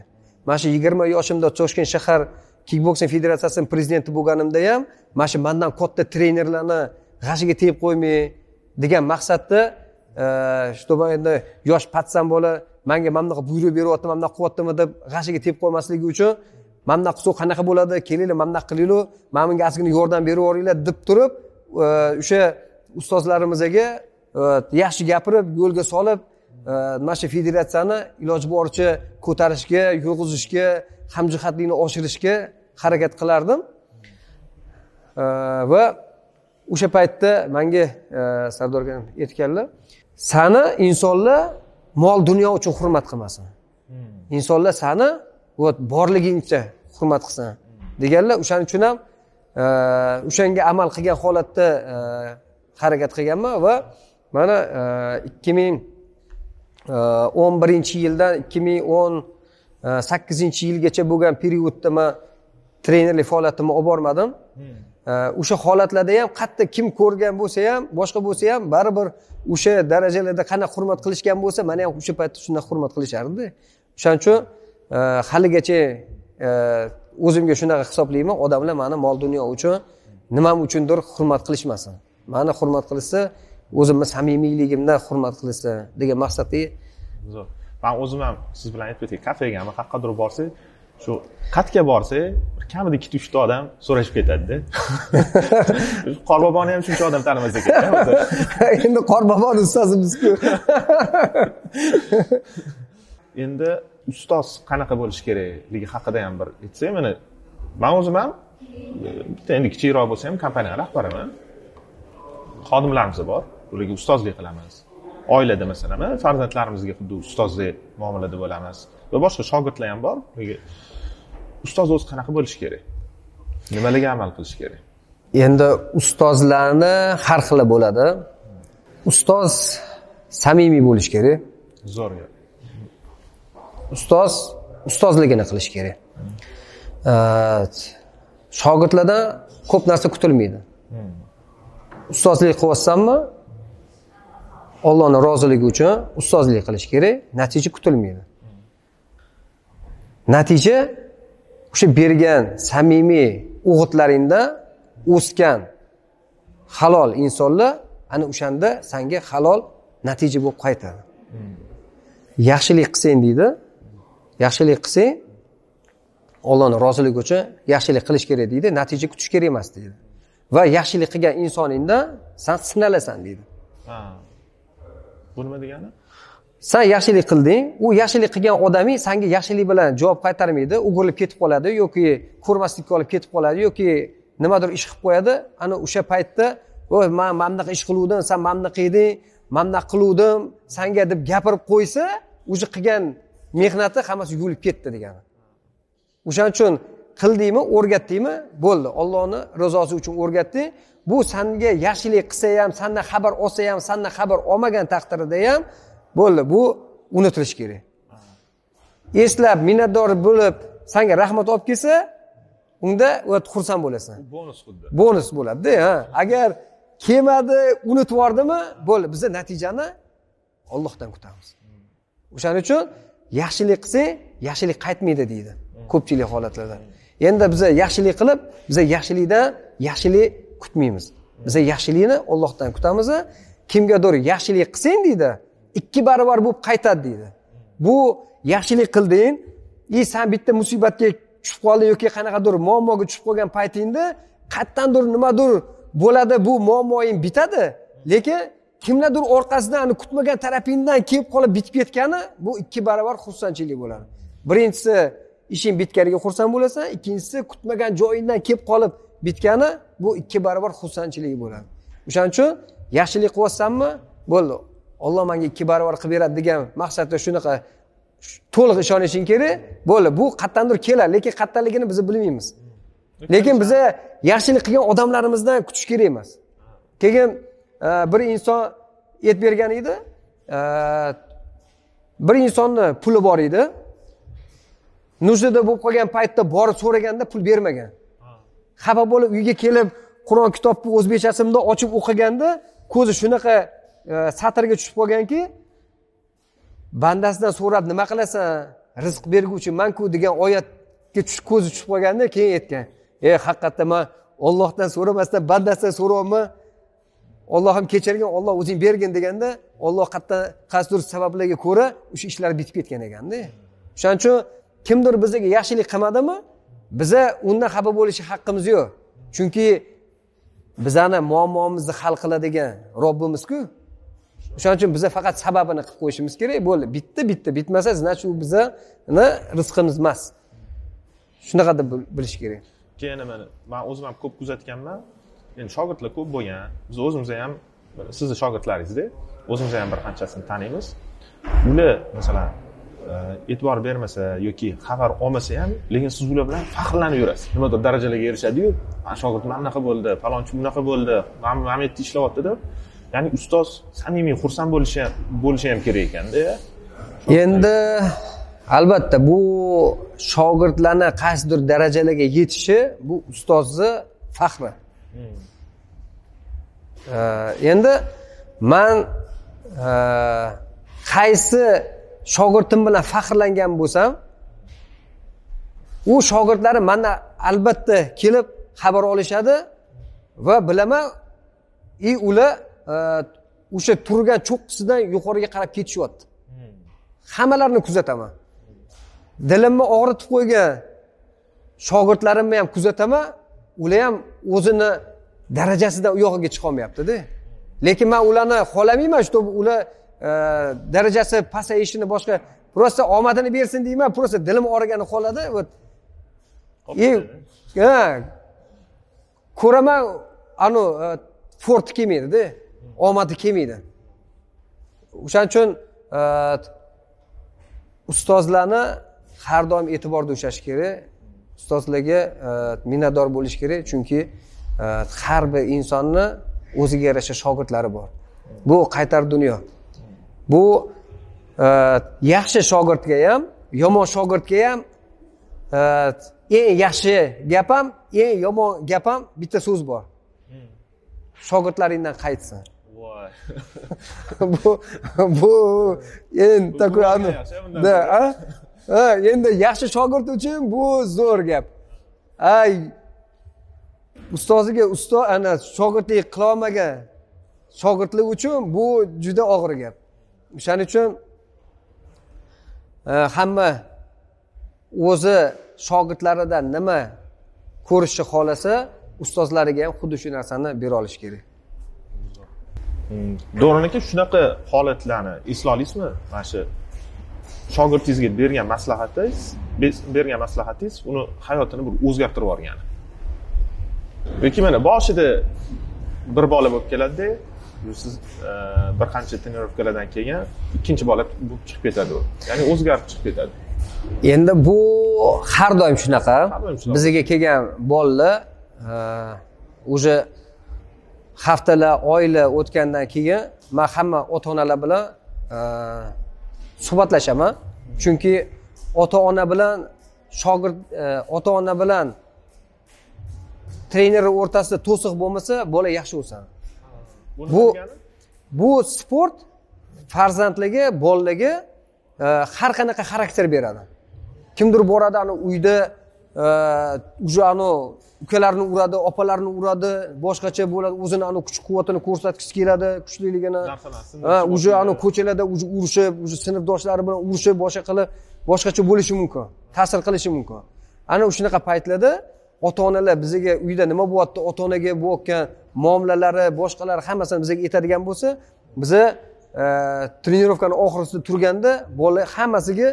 Mana shu 20 yoshimda Toshkent shahar kickboksing federatsiyasining prezidenti bo'lganimda ham mana shu mendan katta trenerlarni g'ashiga tegib qo'ymay degan maqsadda, чтобы endi yosh patsan bola menga mana bunaqa buyruq beryapti, mana bunaqa qilyaptimi deb g'ashiga tegib qo'ymasligi uchun mana bunaqa qilsa qanaqa bo'ladi, kelinglar mana bunaqa qilinglar, mana bunga ozgina yordam berib yuboringlar deb turib, o'sha ustozlarimizga yaxshi gapirib, yo'lga solib, mana shu federatsiyani iloji boricha ko'tarishga, yurg'izishga, hamjihatlikni oshirishga harakat qilardim. Va o'sha paytda menga Sardor aka aytganlar, sani insonlar mol dunyo uchun hurmat qilmasin. Insonlar sani borligingcha hurmat qilsin deganlar. O'shaning uchun ham o'shanga amal qilgan holatda harakat qilganman va mana 2011-yildan 2018-yilgacha bo'lgan periodda men trenerlik faoliyatimni olib bormadim. O'sha holatlarda ham qatta kim ko'rgan bo'lsa ham, boshqa bo'lsa ham baribir o'sha darajalarda qanaqa hurmat qilishgan bo'lsa, meni ham o'sha paytda shunday hurmat qilishardi. O'shaning uchun haligacha o'zimga shunaqa hisoblayman, odamlar meni mol dunyo uchun nimam uchundir hurmat qilishmasin. Meni hurmat qilsa, o'zimni samimiyligimdan hurmat qilsa degan maqsadda. Zo'r. Men o'zim ham siz bilan aytib o'tay, kafegami, qayerqadir borsak, shu qatga borsak, bir kamida 2-3 ta odam so'rashib ketadi-da. Qorboboni ham shuncha odam tanimasa kerak. Endi Qorboboni ustozimiz-ku. Endi ustoz qanaqa bo'lishi kerakligi haqida ham bir aytsak, mana men o'zim ham bitta endi kichikroq bo'lsa ham kompaniya rahbariman. Xodimlarimiz bor, ularga ustozlik qilamiz. Oilada masalan, farzandlarimizga xuddi ustozlik muomalada bo'lamiz va boshqa shogirdlar ham bor. Ularga ustoz o'zi qanaqa bo'lishi kerak? Nimalarga amal qilish kerak? Endi ustozlarni har xili bo'ladi. Ustoz samimiy bo'lishi kerak. Zo'r gap. Ustoz ustozligini qilish kerak. Shogirdlardan ko'p narsa kutilmaydi. Ustozlik qilyapsanmi, Allohning roziligi uchun ustozlik qilish kerak, natija kutilmaydi. Natija o'sha bergan samimiy o'g'itlaringda o'sgan halol insonlar ana o'shanda senga halol natija bo'lib qaytadi. Yaxshilik qilsang deydi, yaxshilik qilsang Allohning roziligi uchun yaxshilik qilish kerak deydi, natija kutish kerak emas deydi. Va yaxshilik qilgan insoningdan san sinalasan deydi. Bu nima degani? San yaxshilik qilding, u yaxshilik qilgan odaming senga yaxshilik bilan javob qaytarmaydi, o'girilib ketib qoladi yoki ko'rmaslikka olib ketib qoladi yoki nimadir ish qilib qo'yadi. Ana o'sha paytda, "Voy, men mana bunaqa ish qiluvdim, sen mana bunaqa eding, men bunaqa qiluvdim, senga" deb gapirib qo'ysa, o'zi qilgan mehnati hammasi yuvilib ketdi degani. O'shaning uchun qildingmi, o'rgatdingmi, bo'ldi. Allohning rizosi uchun o'rgatding. Bu senga yaxshilik qilsa ham, sendan xabar olsa ham, sendan xabar olmagan taqdirida ham bo'ldi, bu unutilish kerak. Eslab, minnatdor bo'lib, senga rahmat olib kelsa, unda xursand bo'lasan. Bonus xuddi. Bonus bo'ladi-da, ha. Agar kelmadi, unutib yubordimi, bo'ldi, biz natijani Allohdan kutamiz. O'shaning uchun yaxshilik qilsang, yaxshilik qaytmaydi deydi ko'pchilik holatlarda. Endi biz yaxshilik qilib, biz yaxshilikdan yaxshilik kutmaymiz. Biz yaxshilikni Allohdan kutamiz. Kimgadir yaxshilik qilsang deydi, 2 barobar bo'lib qaytadi deydi. Bu yaxshilik qilding, sen bitta musibatga tushib qolding yoki qanaqadir muammoga tushib qolgan paytingda qayerdandir nimadir bo'ladi, bu muammoing bitadi, lekin kimlardir orqasidan kutmagan tarafingdan kelib qolib bitib ketgani bu 2 barobar xursandchilik bo'ladi. Birinchisi ishing bitganiga xursand bo'lasan, ikkinchisi kutmagan joyingdan kelib qolib bitgani bu 2 barobar xursandchilik bo'ladi. O'shaning uchun yaxshilik qilyapsanmi, bo'ldi, Alloh menga 2 barobar qilib beradi degan maqsadda shunaqa to'liq ishonishing kerak. Bo'ldi, bu qayerdandir keladi, lekin qayerdanligini biz bilmaymiz. Lekin biza yaxshilik qilgan odamlarimizdan kutish kerak emas. Keyin bir inson aytib bergan edi, bir insonni puli bor edi. Nujdada bo'lib qolgan paytda borib so'raganda pul bermagan. Xafa bo'lib uyga kelib Qur'on kitobni o'zbekchasini bundoq ochib o'qiganda ko'zi shunaqa satrga tushib qolganki, bandasidan so'rab nima qilasan, rizq berguvchi man-ku degan oyatga ko'zi tushib qolganda keyin aytgan: "Haqiqatda men Allohdan so'ramasdan bandasidan so'rayapman. Allohim kechirgin, Alloh o'zing bergin" deganda Alloh qayerdan qaysidir sabablarga ko'ra o'sha ishlar bitib ketgan ekanda. O'shaning uchun kimdir bizga yaxshilik qilmadimi, biza undan xafa bo'lish haqqimiz yo'q. Chunki bizani muammomizni hal qiladigan Robbimiz-ku. O'shaning uchun biza faqat sababini qilib qo'yishimiz kerak. Bo'ldi, bitta bitmasa, значит u bizani rizqimiz emas. Shunaqa deb bilish kerak. Keyin mana men o'zim ham ko'p kuzatganman. Endi shogirdlar ko'p bo'lgan. Biz o'zimiz ham sizni shogirdlaringizda, o'zimiz ham bir qanchasini taniymiz. Ular masalan e'tibor bermasa yoki xabar olmasa ham, lekin siz ular bilan faxrlanib yurasiz. Nimadir darajalarga erishadi-yu, "Men shogirdim mana bunaqa bo'ldi, falonchi bunaqa bo'ldi, mana bu yerda ishlayapti" deb. Ya'ni ustoz samimiy xursand bo'lishi ham kerak ekanda. Endi albatta bu shogirdlarni qaysidir darajalarga yetishi bu ustozni faxri. Endi men qaysi shogirdim bilan faxrlangan bo'lsam, u shogirdlarim mendan albatta kelib xabar olishadi va bilaman, ular o'sha turgan cho'qqisidan yuqoriga qarab ketishyapti. Hammalarini kuzataman. Dilimni og'ritib qo'ygan shogirdlarimni ham kuzataman, ular ham o'zini darajasidan u yog'iga chiqa olmayapti-da. Lekin men ularni xohlamayman, shu ular darajasi pasayishini boshqa, prosta omadini bersin deyman, prosta dilim og'rigani qoladi. Ha, ko'raman, anu forti kelmaydi-da, omadi kelmaydi. O'shaning uchun ustozlarni har doim e'tiborda ushlash kerak. Ustozlarga minnatdor bo'lish kerak, chunki har bir insonni o'ziga yarasha shogirdlari bor. Bu qaytar dunyo. Bu yaxshi shogirdga ham, yomon shogirdga ham eng yaxshi gap ham, eng yomon gap ham bitta so'z bor. Shogirdlaringdan qaytsin. Voy. Bu endi takrorni. Da, ha, endi yaxshi shogird uchun bu zo'r gap. Ay, ustoziga ustoz ana shogirdlik qila olmagan shogirdlik uchun bu juda og'ir gap. O'shaning uchun Hamma o'zi shogirdlaridan nima ko'rishni xohlasa, ustozlariga ham xuddi shu narsani bera olish kerak. Davron aka, shunaqa holatlarni esla olasizmi? Mana shu shogirdingizga bergan maslahatingiz uni hayotini bir o'zgartirib yuborgani. Yoki mana boshida bir bola bo'lib keladi-da, siz bir qancha trenirovkalardan keyin ikkinchi bola bo'lib chiqib ketadi u. Ya'ni o'zgarib chiqib ketadi. Endi bu har doim shunaqa. Bizga kelgan bolalar уже haftalar, oylar o'tgandan keyin men hamma ota-onalar bilan suhbatlashaman. Chunki ota-ona bilan shogird, ota-ona bilan trener o'rtasida to'siq bo'lmasa, bola yaxshi o'sadi. Bu sport farzandligi, bolalarga har qanaqa xarakter beradi. Kimdir boradi ana uyda уже ana ukalarni uradi, opalarni uradi, boshqacha bo'ladi, o'zini ana kuch-quvvatini ko'rsatgisi keladi, kuchliligini. Уже ana ko'chalarda уже urushib, уже sinfdoshlari bilan urushib, boshqa qilib, boshqacha bo'lishi mumkin, ta'sir qilishi mumkin. Ana shunaqa paytlarda ota-onalar bizga uyda nima bo'lyapti, ota-onaga bo'layotgan muomalalari, boshqalari hammasini bizga aytadigan bo'lsa, biza trenirovkani oxirisida turganda bola hammasiga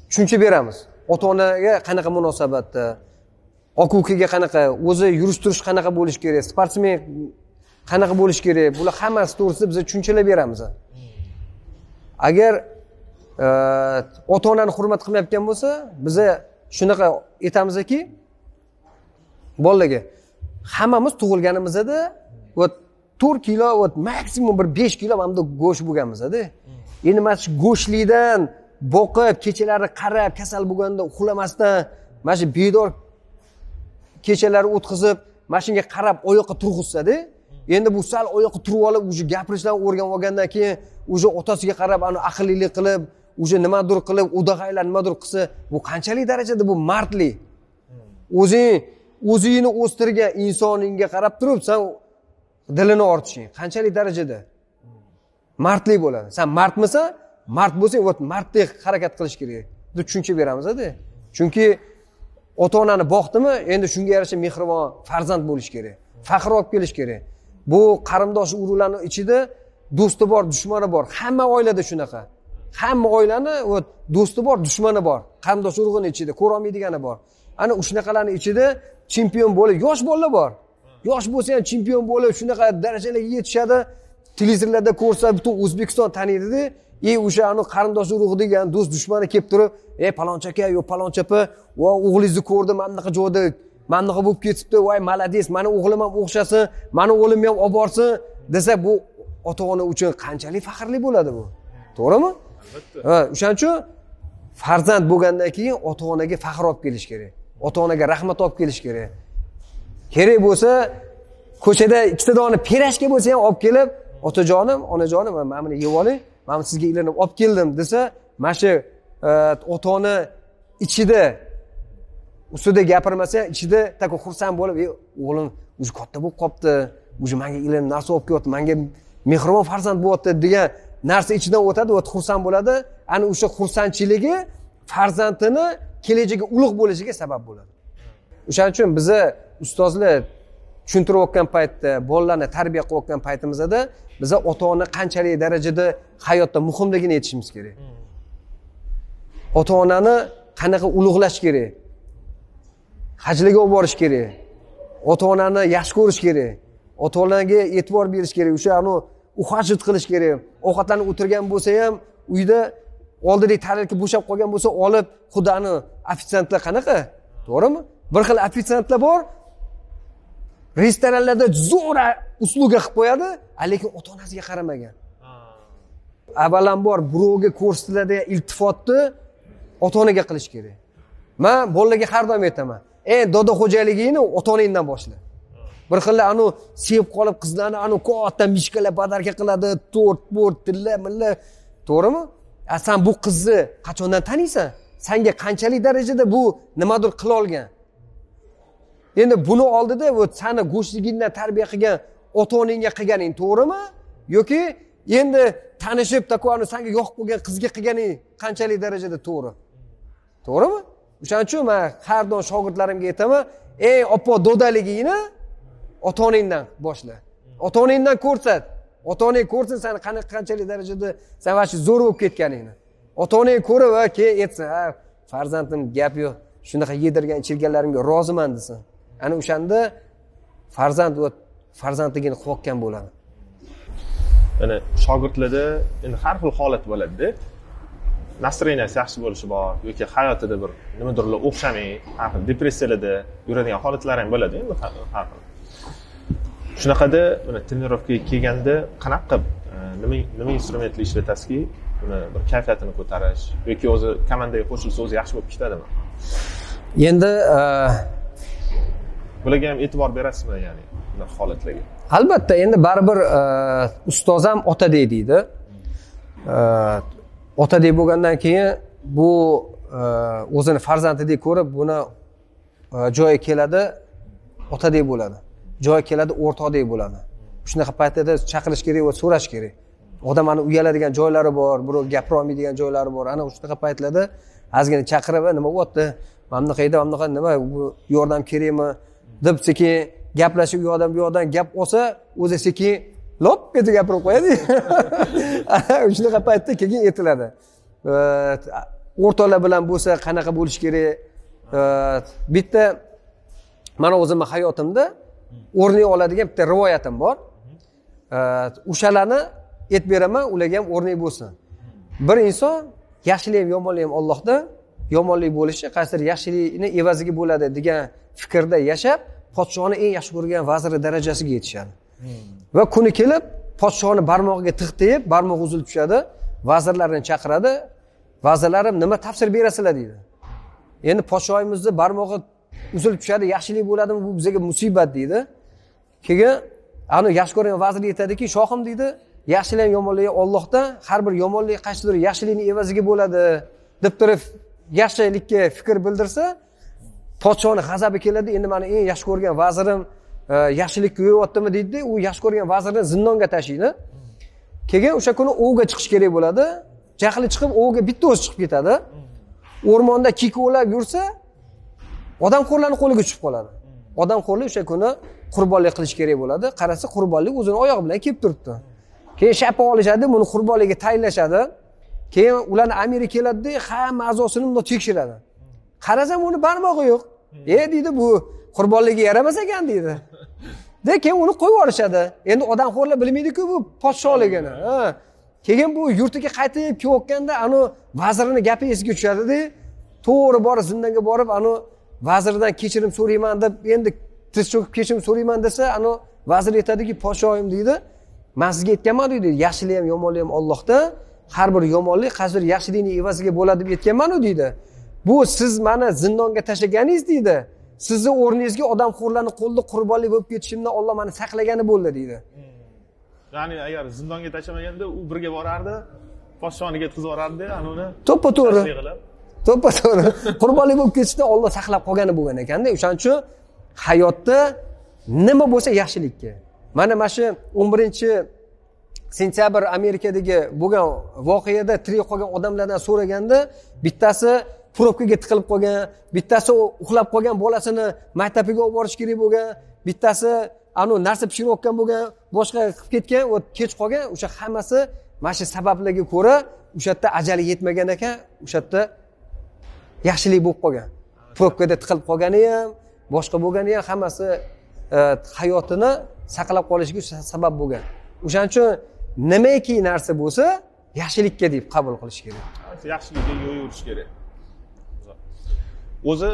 tushuncha beramiz. Ota-onaga qanaqa munosabatda, aka-ukaga qanaqa, o'zi yurish turish qanaqa bo'lishi kerak, sportsmen qanaqa bo'lishi kerak, bular hammasi to'g'risida biz tushunchalar beramiz. Agar ota-onani hurmat qilmayotgan bo'lsa, biz shunaqa aytamizki, bolalarga hammamiz tug'ilganimizda вот 4 kilo, вот maksimum bir 5 kilo mana bu go'sht bo'lganmiz-da. Endi mana shu go'shtlikdan boqib, kechalari qarab, kasal bo'lganda uxlamasdan, mana shu bedor kechalari o'tkazib, mana shunga qarab oyoqqa turg'izsa-da, endi bu sal oyoqqa turib olib, уже gapirishdan o'rganib olgandan keyin, уже otasiga qarab, ana aqllilik qilib, уже nimadir qilib, o'dag'aylar nimadir qilsa, bu qanchalik darajada bu mardlik? O'zingni o'stirgan insoningga qarab turib, sen dilini ortishing qanchalik darajada mardlik bo'ladi. Sen mardmisan? Mard bo'lsang, вот mardlik harakat qilish kerak deb tushuncha beramiz-da. Chunki ota-onani boqdimi, endi shunga yarasha mehribon farzand bo'lish kerak, faxr olib kelish kerak. Bu qarindosh urug'larning ichida do'sti bor, dushmani bor. Hamma oilada shunaqa. Hamma oilani вот do'sti bor, dushmani bor. Qarindosh urug'ini ichida ko'ra olmaydigani bor. Ana shunaqalarning ichida chempion bo'lib, yosh bolalar bor. Yosh bo'lsa ham chempion bo'lib, shunaqa darajalarga yetishadi. Televizorlarda ko'rsa butun O'zbekiston taniydi-da. O'sha anu qarindosh urug' degan do'st dushmani kelib turib, "Ey palonchi aka, yo palonchi opa, va o'g'lingizni ko'rdim, mana bunaqa joyda, mana bunaqa bo'lib ketibdi, voy malades, mani o'g'lim ham o'xshasin, mani o'g'limni ham olib borsin" desa, bu ota-ona uchun qanchalik faxrli bo'ladi bu. To'g'rimi? Albatta. Ha, o'shaning uchun farzand bo'lgandan keyin ota-onaga faxr olib kelish kerak. Ota-onaga rahmat olib kelish kerak. Kerak bo'lsa, ko'chada ikkita dona pirashka bo'lsa ham olib kelib, otajonim, onajonim, mana buni yeb oling, mana sizga ilinib olib keldim desa, mana shu ota-ona ichida ustida gapirmasa, ichida tako xursand bo'lib, o'g'lim o'zi katta bo'lib qopti, o'zi menga ilinib narsa olib kelyapti, menga mehribon farzand bo'lyapti degan narsa ichidan o'tadi, va xursand bo'ladi. Ana o'sha xursandchiligi farzandini kelajagi ulug' bo'lishiga sabab bo'ladi. O'shaning uchun biza ustozlar tushuntirayotgan paytda, bolalarni tarbiya qilayotgan paytimizda biza ota-ona qanchalik darajada hayotda muhimligini aytishimiz kerak. Ota-onani qanaqa ulug'lash kerak, hajlarga olib borish kerak, ota-onani yaxshi ko'rish kerak, ota-onaga e'tibor berish kerak, o'sha anu ухаживать qilish kerak. Ovqatlanib o'tirgan bo'lsa ham uyda oldidagi tarelka bo'shab qolgan bo'lsa, olib xudani ofitsiantlar qanaqa? To'g'rimi? Bir xil ofitsiantlar bor, restoranlarda zo'r usluga qilib qo'yadi, lekin ota-onasiga qaramagan. Avvalambor birovga ko'rsatiladigan iltifotni ota-onaga qilish kerak. Men bolalarga har doim aytaman, "Ey, doda xo'jaligingni ota-onangdan boshla." Bir xil anu sevib qolib qizlarni anu katta mishkalar badarka qiladi, tort, port, tilla, milla, to'g'rimi? A sen bu qizni qachondan taniysan? Senga qanchalik darajada bu nimadir qila olgan? Endi buni oldida bu seni go'shtligingdan tarbiya qilgan ota-onangga qilganing to'g'rimi? Yoki endi tanishib takoani sanga yoqib qo'ygan qizga qilganing qanchalik darajada to'g'ri? To'g'rimi? O'shaning uchun men har doim shogirdlarimga aytaman, ey oppoq dodaligingni ota-onangdan boshla. Ota-onangdan ko'rsat. Ota-onang ko'rsin seni qanchalik darajada sen vashi zo'r bo'lib ketganingni. Ota-onang ko'rib, ha, keyin aytsin, ha, farzandim gap yo'q, shunaqa yedirgan ichirganlarimga roziman desin. Ana o'shanda farzand va farzandligini qilayotgan bo'ladi. Ya'ni shogirdlarda endi har xil holat bo'ladi-da. Настроенияsi yaxshi bo'lishi bor yoki hayotida bir nimadirlar o'xshamay, har xil depressiyalarda yuradigan holatlar ham bo'ladi endi har xil. Shunaqada mana trenirovkaga kelganda qanaqa qilib nima instrumentlar ishlatasizki, uni bir kayfiyatini ko'tarish yoki o'zi komandaga qo'shilsa o'zi yaxshi bo'lib ketadimi? Endi bularga ham e'tibor berasizmi, ya'ni bunaqa holatlarga? Albatta, endi baribir ustoz ham otadek deydi. Otadek bo'lgandan keyin bu o'zini farzandidek ko'rib, buni joyi keladi, otadek bo'ladi. Joyi keladi, o'rtoqdek bo'ladi. Shunaqa paytda chaqirish kerak va so'rash kerak. Odam ana uyaladigan joylari bor, birov gapira olmaydigan joylari bor. Ana shunaqa paytlarda ozgina chaqirib, nima bo'lyapti? Mana bunaqa edi, mana bunaqa nima, bu yordam kerakmi deb sekin gaplashib, u yoqdan bu yoqdan gap olsa, o'zi sekin lop etib gapirib qo'yadi. Shunaqa paytda keyin aytiladi. O'rtoqlar bilan bo'lsa qanaqa bo'lish kerak? Bitta mana o'zimning hayotimda o'rnak oladigan bitta rivoyatim bor. O'shalarni aytib beraman, ularga ham o'rnak bo'lsin. Bir inson yaxshilik ham yomonlik ham Allohdan, yomonlik bo'lishi qaysidir yaxshilikni evaziga bo'ladi degan fikrda yashab, podshoni eng yaxshi ko'rgan vaziri darajasiga yetishadi. Va kuni kelib podshoni barmog'iga tig' tegib, barmog'i uzilib tushadi. Vazirlarni chaqiradi. Vazirlarim, nima tafsir berasizlar deydi. Endi podshoyimizni barmog'i uzilib tushadi, yaxshilik bo'ladimi, bu bizga musibat deydi. Keyin ana yaxshi ko'rgan vazir aytadiki, shohim deydi, yaxshilik ham yomonlik Allohdan, har bir yomonlik qaysidir yaxshilikning evaziga bo'ladi deb turib yaxshilikka fikr bildirsa, podshoni g'azabi keladi. Endi meni eng yaxshi ko'rgan vazirim yaxshilikka yo'yaptimi deydi, u yaxshi ko'rgan vazirni zindonga tashlaydi. Keyin o'sha kuni ovga chiqish kerak bo'ladi. Jahli chiqib ovga bitta o'zi chiqib ketadi. O'rmonda kiyik ovlab yursa, odamxo'rlarning qo'liga tushib qoladi. Odamxo'rlar o'sha kuni qurbonlik qilish kerak bo'ladi. Qarasa qurbonlik o'zini oyog'i bilan kelib turibdi. Keyin shapa olishadi, buni qurbonlikka tayinlashadi. Keyin ularni amiri keladi-da, hamma a'zosini bundoq tekshiradi. Qarasam uni barmog'i yo'q. Deydi, bu qurbonlikka yaramas ekan deydi. De keyin uni qo'yib yuborishadi. Endi odamxo'rlar bilmaydi-ku bu podshohligini. Ha. Keyin bu yurtiga qaytib kelayotganda anu vazirini gapi esiga tushadi-da, to'g'ri borib zindonga borib anu vazirdan kechirim so'rayman deb, endi tiz cho'kib kechirim so'rayman desa, anu vazir aytadiki, podshohim deydi, men sizga aytganman deydi, yaxshilik ham yomonlik ham Allohdan, har bir yomonlik qaysidir yaxshilikning evaziga bo'ladi deb aytganman-u deydi. Bu siz meni zindonga tashlaganingiz deydi. Sizni o'rningizga odamxo'rlarning qo'lida qurbonlik bo'lib ketishimdan Alloh meni saqlagani bo'ldi deydi. Ya'ni agar zindonga tashlamaganda u birga borardi, podshoniga yetkazib yuborardi, ana uni to'ppa-to'g'ri. To'ppa-to'g'ri. Qurbonlik bo'lib ketishdan Alloh saqlab qolgani bo'lgan ekanda. O'shaning uchun hayotda nima bo'lsa yaxshilikka. Mana shu 11 sentyabr Amerikadagi bo'lgan voqeada tirik qolgan odamlardan so'raganda, bittasi probkaga tiqilib qolgan, bittasi uxlab qolgan bolasini maktabiga olib borish kerak bo'lgan, bittasi anu narsa pishirayotgan bo'lgan, boshqa qilib ketgan, va kech qolgan. O'sha hammasi mana shu sabablarga ko'ra o'sha yerda ajali yetmagan ekan, o'sha yerda yaxshilik bo'lib qolgan. Probkada tiqilib qolgani ham, boshqa bo'lgani ham hammasi hayotini saqlab qolishiga sabab bo'lgan. O'shaning uchun nimaiki narsa bo'lsa, yaxshilikka deb qabul qilish kerak. Yaxshilikka yo'yirish kerak. O'zi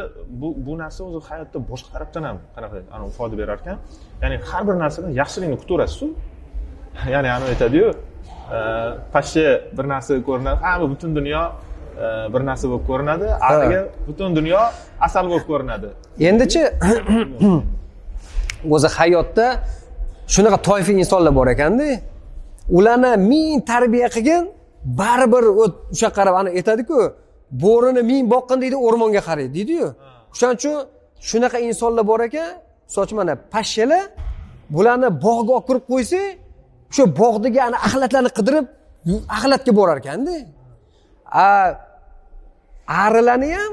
bu narsa o'zi hayotda boshqa tarafdan ham qanaqa ana foyda berar ekan. Ya'ni har bir narsadan yaxshilikni kutaverasiz-ku. Ya'ni ana aytadi-yu, pashsha bir narsa ko'rinadi, hamma butun dunyo bir narsa bo'lib ko'rinadi, ariga butun dunyo asal bo'lib ko'rinadi. Endichi o'zi hayotda shunaqa toifa insonlar bor ekanda, ularni ming tarbiya qilgin, baribir o'sha qarab ana aytadi-ku, bo'rini ming boqqin deydi, o'rmonga qaraydi deydi-yu. O'shaning uchun shunaqa insonlar bor ekan, misol uchun mana pashshalar bularni bog'ga olib kirib qo'ysak, o'sha bog'dagi ana axlatlarni qidirib Axlatga borar ekanda. A arilarni ham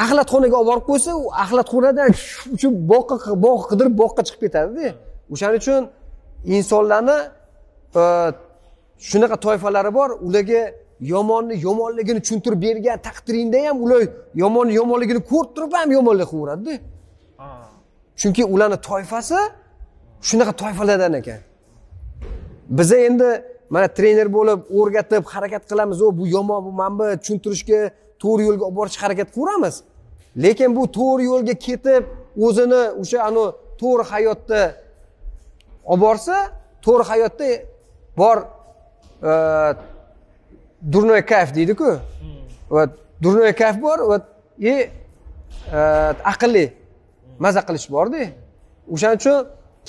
axlatxonaga olib borib qo'ysa, u axlatxonadan uchib boqqa bog' qidirib boqqa chiqib ketadi-da. O'shaning uchun insonlarni shunaqa toifalari bor, ularga yomonni yomonligini tushuntirib bergan taqdiringda ham ular yomonni yomonligini ko'rib turib ham yomonlik qilaveradi-da. Chunki ularni toifasi shunaqa toifalardan ekan. Biza endi mana trener bo'lib o'rgatib harakat qilamiz, u bu yomon, bu mana bu tushuntirishga, to'g'ri yo'lga olib borishga harakat qilamiz. Lekin bu to'g'ri yo'lga ketib, o'zini o'sha anu to'g'ri hayotda olib borsa, to'g'ri hayotda bor дурной kayf deydi-ku. Va дурной kayf bor va aqlli maza qilish bor-da. O'shaning uchun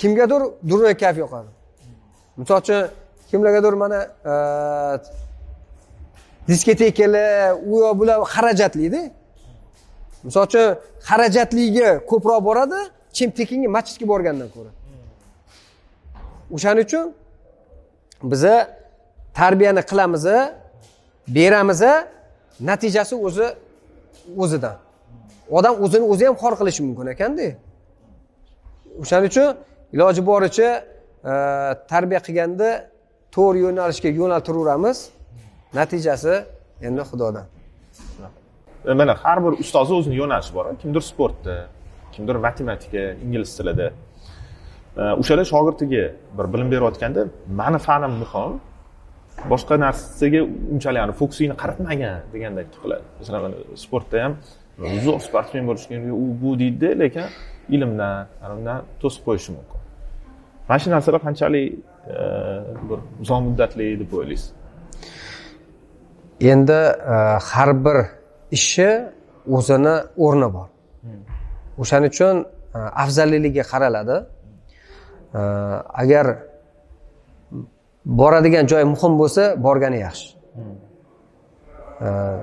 kimgadir дурной kayf yoqadi. Misol uchun kimlargadir mana diskotekalar, u yo bular xarajatli-da. Misol uchun xarajatliga ko'proq boradi, kim tekinga masjidga borgandan ko'ra. O'shaning uchun biza tarbiyani qilamiz, beramiz, natijasi o'zi o'zidan. Odam o'zini o'zi ham xor qilishi mumkin ekanda. O'shaning uchun iloji boricha tarbiya qilganda to'g'ri yo'nalishga yo'naltiraveramiz. Natijasi endi Xudodan. Mana har bir ustozi o'zining yo'nalishi bor. Kimdir sportda, kimdir matematika, ingliz tilida. O'shalar shogirdiga bir bilim berayotganda mani fanim muhim, boshqa narsaga unchalik yani fokusingni qaratmagan degandek qiladi. Masalan, sportda ham zo'r sportsmen bo'lish kerak, u bu deydi, lekin ilmdan, ilmdan to'sib qo'yishi mumkin. Mana shu narsalar qanchalik bir uzoq muddatli deb o'ylaysiz? Endi har bir ishi o'zini o'rni bor. O'shaning uchun afzalligiga qaraladi. Agar boradigan joy muhim bo'lsa, borgani yaxshi.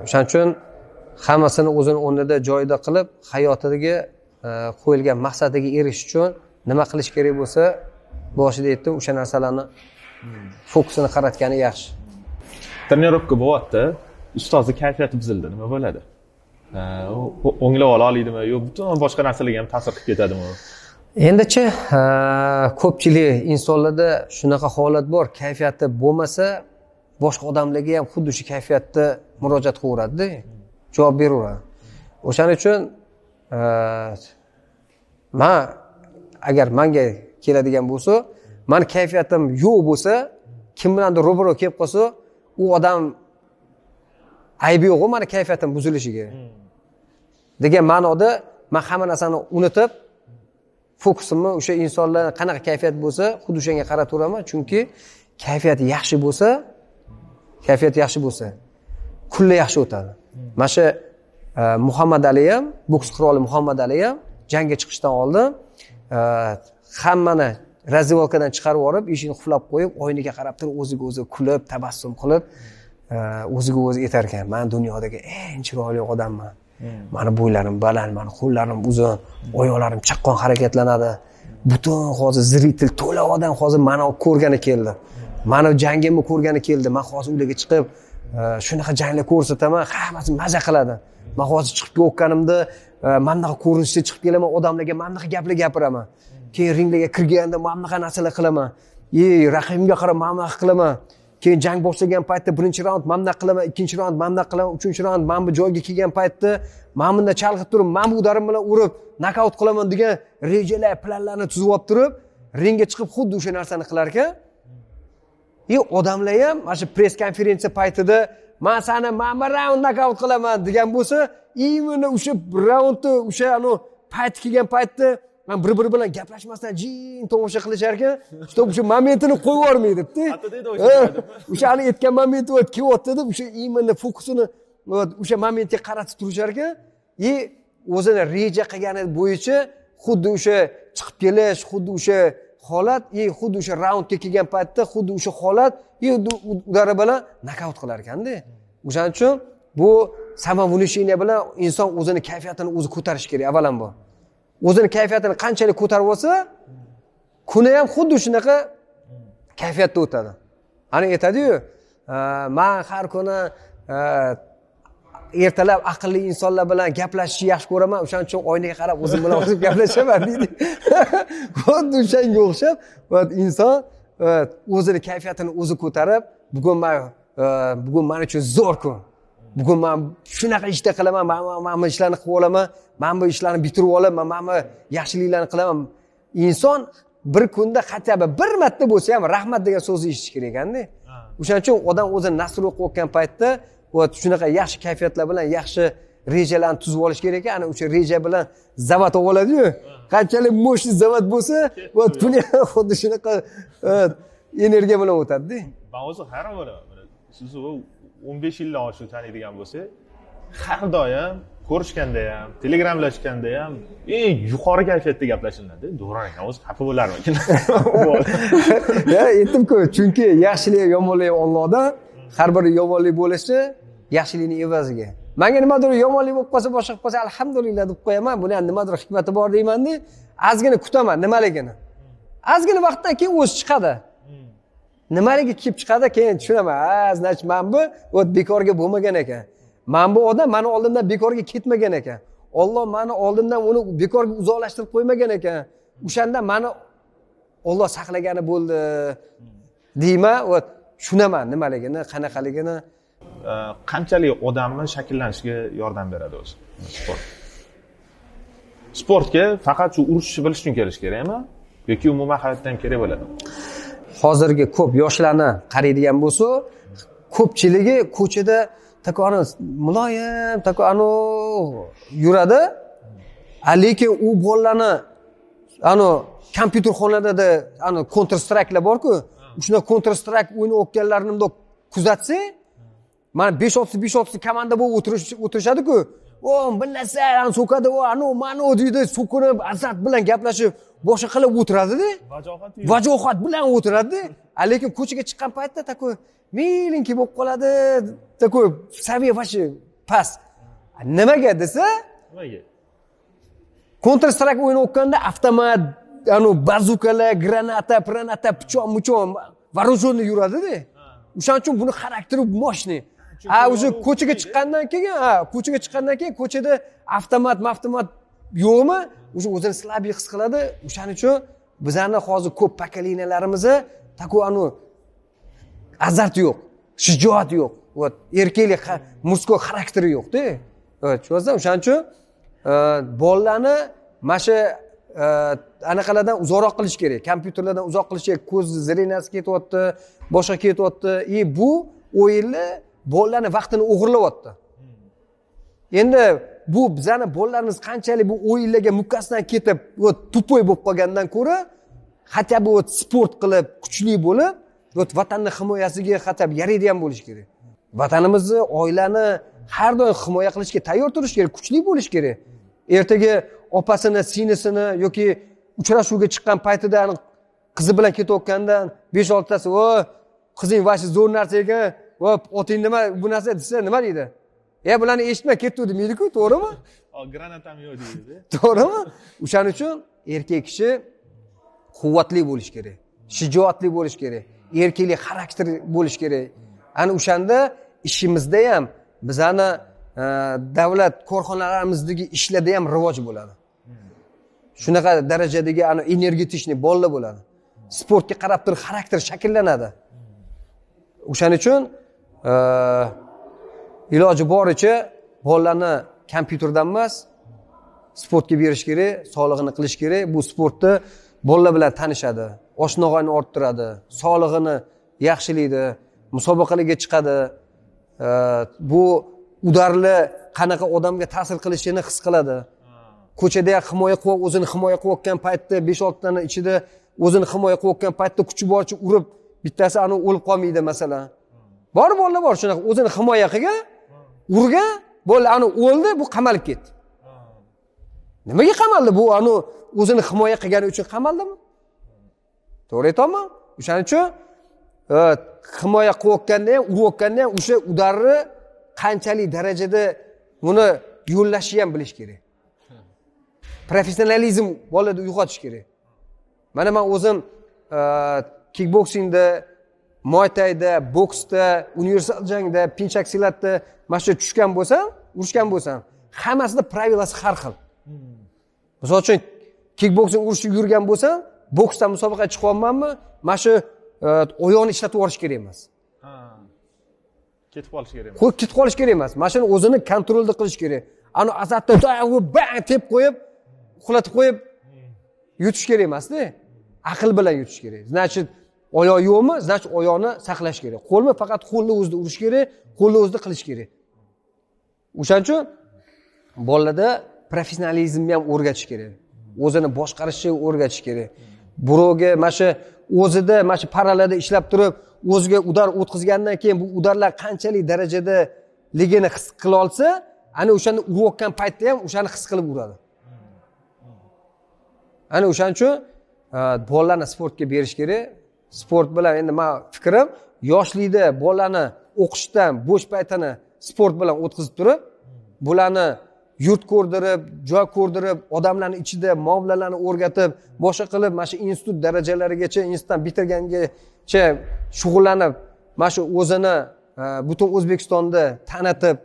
O'shaning uchun hammasini o'zini o'rnida, joyida qilib, hayotidagi qo'yilgan maqsadiga erishish uchun nima qilish kerak bo'lsa, boshida aytdim, o'sha narsalarni fokusini qaratgani yaxshi. Trenirovka bo'lyapti, ustozni kayfiyati buzildi, nima bo'ladi? O'nglab ola oladimi yo butun boshqa narsalarga ham ta'sir qilib ketadimi? Endichi ko'pchilik insonlarda shunaqa holat bor, kayfiyati bo'lmasa boshqa odamlarga ham xuddi shu kayfiyatda murojaat qilaveradi-da, javob beraveradi. O'shaning uchun men agar menga keladigan bo'lsa, meni kayfiyatim yo'q bo'lsa, kim bilandir ro'baro kelib qolsa, u odam aybi yo'q-ku meni kayfiyatim buzilishiga. Degan ma'noda men hamma narsani unutib, fokusimni o'sha insonlar qanaqa kayfiyat bo'lsa, xuddi o'shanga qarataveraman, chunki kayfiyati yaxshi bo'lsa, kayfiyat yaxshi bo'lsa, kunlar yaxshi o'tadi. Mana shu Muhammad Ali ham, boks qiroli Muhammad Ali ham jangga chiqishdan oldin hammani razdevalkadan chiqarib yuborib, eshikni qulflab qo'yib, oynaga qarab turib, o'ziga o'zi kulib, tabassum qilib, o'ziga o'zi aytar ekan, men dunyodagi eng chiroyli odamman. Mani bo'ylarim baland, mani qo'llarim uzun, oyoqlarim chaqqon harakatlanadi. Butun hozir zritel to'la odam hozir meni ko'rgani keldi. Mani jangimni ko'rgani keldi. Men hozir ularga chiqib shunaqa janglar ko'rsataman, hammasi maza qiladi. Men hozir chiqib ketganimda mana bunaqa ko'rinishda chiqib kelaman, odamlarga mana bunaqa gaplar gapiraman. Keyin ringlarga kirganda mana bunaqa narsalar qilaman. Raqibimga qarab mana bunaqa qilaman. Keyin jang boshlagan paytda birinchi raund mana bunaqa qilaman, ikkinchi raund mana bunaqa qilaman, uchinchi raund mana bu joyga kelgan paytda mana bunda chalg'ib turib, mana bu udarim bilan urib nokaut qilaman degan rejalar, planlarni tuzib olib turib, ringga chiqib xuddi o'sha narsani qilar ekan. Odamlar ham mana shu press konferensiya paytida men seni mana bu raund nokaut qilaman degan bo'lsa, именно o'sha raundni o'sha payt kelgan paytda men bir-biri bilan gaplashmasdan jin tomosha qilishar ekan, shtob o'sha momentini qo'yib yubormay debdi. O'shani aytgan momenti kelyapti deb o'sha именно fokusini o'sha momentga qaratib turishar ekan. O'zini reja qilgani bo'yicha xuddi o'sha chiqib kelish, xuddi o'sha holat, xuddi o'sha raundga kelgan paytda xuddi o'sha holat, udari bilan nokaut qilar ekanda. O'shaning uchun bu самовнушение bilan inson o'zini kayfiyatini o'zi ko'tarish kerak avvalambor. O'zini kayfiyatini qanchalik ko'tarib olsa, kuni ham xuddi shunaqa kayfiyatda o'tadi. Ana aytadi-yu, Man har kuni ertalab aqlli insonlar bilan gaplashishni yaxshi ko'raman, o'shaning uchun oynaga qarab o'zim bilan o'zim gaplashaman deydi. Xuddi o'shanga o'xshab inson o'zini kayfiyatini o'zi ko'tarib, bugun men uchun zo'r kun. Bugun men shunaqa ishda qilaman, men bu ishlarni qilib olaman, men bu ishlarni bitirib olaman, men bu yaxshiliklarni qilaman. Inson bir kunda hatto bir marta bo'lsa ham rahmat degan so'zni eshitish kerak ekanda. O'shaning uchun odam o'zini nasr o'qiyotgan paytda shunaqa yaxshi kayfiyatlar bilan yaxshi rejalarni tuzib olish kerak ekan. Ana o'sha reja bilan zavat oladi-yu. Qanchalik mo'shli zavat bo'lsa, kuni xuddi shunaqa energiya bilan o'tadi-da. Men o'zi hayron bo'laman. Siz 15 yildan oshiq taniydigan bo'lsa, har doim ko'rishganda ham, telegramlashganda ham eng yuqori kayfiyatda gaplashiladi. Davron aka o'zi xafa bo'larmikin? Ya, aytdim-ku, chunki yaxshilik yomonlik Allohdan, har bir yomonlik bo'lishi yaxshilikning evaziga. Menga nimadir yomonlik bo'lib qolsa, boshqa qilib qolsa, alhamdulillah deb qo'yaman. Buni ham nimadir hikmati bor deyman-da, ozgina kutaman nimaligini. Ozgina vaqtdan keyin o'zi chiqadi. Nimaligi kelib chiqadi, keyin tushunaman. Ha, значит, men bu bekorga bo'lmagan ekan. Men bu odam meni oldimdan bekorga ketmagan ekan. Alloh meni oldimdan uni bekorga uzoqlashtirib qo'ymagan ekan. O'shanda meni Alloh saqlagani bo'ldi deyman, tushunaman nimaligini, qanaqaligini. Qanchalik odamni shakllanishiga yordam beradi o'zi sport? Sportga faqat shu urushni bilish uchun kelish kerakmi yoki umuman hayotda ham kerak bo'ladi? Hozirgi ko'p yoshlarni qaraydigan bo'lsa, ko'pchiligi ko'chada takoni muloyim, takoni yuradi. Lekin u bolalarni ano kompyuter xonalarida ano Counter Strike'lar bor-ku, shunda Counter Strike o'yini o'tganlarni bundoq kuzatsa, mana 5-6 komanda bo'lib o'tirishadi-ku. O, bir narsa so'kadi, o, ano, mano deydi, so'kinib, azat bilan gaplashib, boshqa qilib o'tiradida. Vajohat bilan o'tiradi. Lekin ko'chaga chiqqan paytda takoy milinki bo'lib qoladi, takoy saviya vashi past. Nimaga desa? Nimaga? Counter Strike o'yini o'tganda avtomat, ano bazukalar, granata, pranata, pichoq, muchoq вооруженный yuradida. O'shaning uchun buni xarakteri мощный. O'sha ko'chaga chiqqandan keyin, ko'chaga chiqqandan keyin ko'chada avtomat, mavtomat yo'qmi? O'sha o'zini slabiy his qiladi. O'shaning uchun bizani hozir ko'p pokoleniyalarimiz takoy anu azart yo'q, shijoat yo'q. Вот erkaklik, мужской xarakteri yo'q-da. Tushunasizmi? O'shaning uchun bolalarni mana shu anaqalardan uzoqroq qilish kerak, kompyuterlardan uzoq qilish kerak. Ko'z zreniyasi ketyapti, boshqa ketyapti. Bu o'yinlar bolalarni vaqtini o'g'irlayapti. Endi bu bizani bolalarimiz qanchalik bu o'yinlarga mukkasidan ketib, tupoy bo'lib qolgandan ko'ra, hatto bu sport qilib, kuchli bo'lib, vatanni himoyasiga hatto yaraydigan bo'lish kerak. Vatanimizni, oilani har doim himoya qilishga tayyor turish kerak, kuchli bo'lish kerak. Ertaga opasini, singlisini yoki uchrashuvga chiqqan paytida qizi bilan ketayotganda 5-6 tasi, "O, qizing vashi zo'r narsa ekan, va oting nima bu narsa" desa nima deydi? "Ya bularni eshitma, ketdi" demaydi-ku, to'g'rimi? Granatam yo'q deydi. To'g'rimi? O'shaning uchun erkak kishi quvvatli bo'lish kerak, shijoatli bo'lish kerak, erkaklik xarakter bo'lish kerak. Ana o'shanda ishimizda ham, bizani davlat korxonalarimizdagi ishlarda ham rivoj bo'ladi. Shunaqa darajadagi ana energetичный bolalar bo'ladi. Sportga qarab turib xarakter shakllanadi. O'shaning uchun iloji boricha bolalarni kompyuterdan emas, sportga berish kerak, sog'lig'ini qilish kerak. Bu sportda bolalar bilan tanishadi, oshnog'ini orttiradi, sog'lig'ini yaxshilaydi, musobaqalarga chiqadi. Bu udarli qanaqa odamga ta'sir qilishini his qiladi. Ko'chada himoya qilib, o'zini himoya qilayotgan paytda 5-6 tani ichida o'zini himoya qilayotgan paytda kuchi boricha urib, bittasi ani o'lib qolmaydi masalan. Bor bolalar bor shunaqa o'zini himoya qilgan, urgan, bola ani o'ldi, bu qamalib ketdi. Nimaga qamaldi? Bu ani o'zini himoya qilgani uchun qamaldimi? To'g'ri aytamanmi? O'shaning uchun himoya qilayotganda ham, urayotganda ham o'sha udarni qanchalik darajada buni yo'llashni ham bilish kerak. Professionalizm bolada uyg'otish kerak. Mana men o'zim kickboksingda, Muay-Thayda, boksda, universal jangda, pinchak silatda mana shu tushgan bo'lsam, urushgan bo'lsam, hammasida правила si har xil. Misol uchun kickboksing urushib yurgan bo'lsam, boksdan musobaqa chiqyapmanmi, mana shu oyoqni ishlatib yuborish kerak emas. Ketib qolish kerak emas. Qo'l ketib qolish kerak emas. Mana shuni o'zini kontrolda qilish kerak. Ani azatda bang tep qo'yib, uxlatib qo'yib yutish kerak emasda. Aql bilan yutish kerak. Значит, oyoq yo'qmi, значит oyoqni saqlash kerak. Qo'lmi faqat qo'lni o'zida urish kerak, qo'lni o'zida qilish kerak. O'shaning uchun bolalarda professionalizmni ham o'rgatish kerak. O'zini boshqarishni o'rgatish kerak. Birovga mana shu o'zida mana shu paralarda ishlab turib, o'ziga udar o'tkazgandan keyin bu udarlar qanchalik darajadaligini his qila olsa, ana o'shani urayotgan paytda ham o'shani his qilib uradi. Ana o'shaning uchun bolalarni sportga berish kerak. Sport bilan endi men fikrim, yoshlikda bolani o'qishdan bo'sh paytini sport bilan o'tkazib turib, bularni yurt ko'rdirib, joy ko'rdirib, odamlarning ichida muomalalarni o'rgatib, boshqa qilib, mana shu institut darajalarigacha, institutdan bitirgangacha shug'ullanib, mana shu o'zini butun O'zbekistonda tanitib,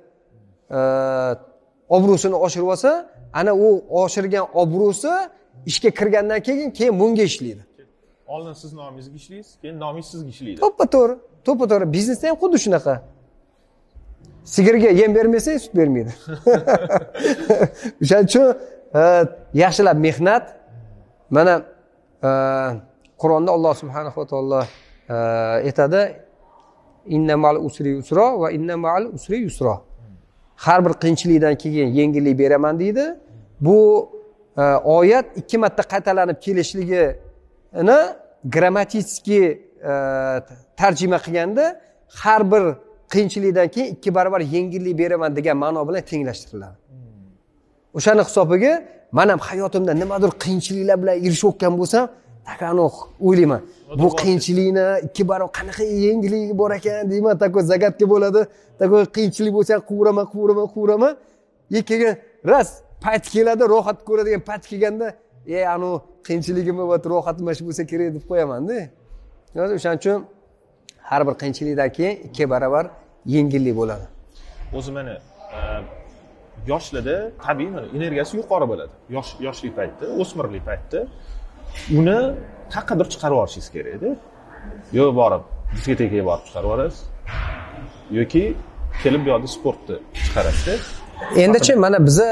obro'sini oshirib olsa, ana u oshirgan obro'si ishga kirgandan keyin bunga ishlaydi. Oldin siz nomingizga ishlaysiz, keyin nomingiz sizga ishlaydi. To'ppa-to'g'ri, to'ppa-to'g'ri. Biznesda ham xuddi shunaqa. Sigirga yem bermasang sut bermaydi. O'shaning uchun yaxshilab mehnat. Mana Qur'onda Alloh subhanahu va taolo aytadi: "Inna ma'al usri yusra va inna ma'al usri yusra." Har bir qiyinchilikdan keyin yengillik beraman deydi. Bu oyat 2 marta qaytalanib kelishligini grammatически tarjima qilganda har bir qiyinchilikdan keyin 2 barobar yengillik beraman degan ma'no bilan tenglashtiriladi. O'shani hisobiga men ham hayotimda nimadir qiyinchiliklar bilan erishayotgan bo'lsam, takano o'ylayman. Bu qiyinchilikni 2 barobar qanaqa yengilligi bor ekan deyman, такой загадка bo'ladi. Такой qiyinchilik bo'lsa quvuraman. Keyin ras payt keladi, rohat ko'radigan payt kelganda, anu qiyinchiligimni va rohatim mana shu bo'lsa kerak deb qo'yaman-da. O'shaning uchun har bir qiyinchilikdan keyin 2 barobar yengillik bo'ladi. O'zi mana yoshlarda tabiiy mana energiyasi yuqori bo'ladi. Yoshlik paytda, o'smirlik paytda uni qayerqadir chiqarib olishingiz kerak-da. Yo borib diskotekaga borib chiqarib yuborasiz yoki kelib bu yoqda sportni chiqarasiz. Endichi mana biza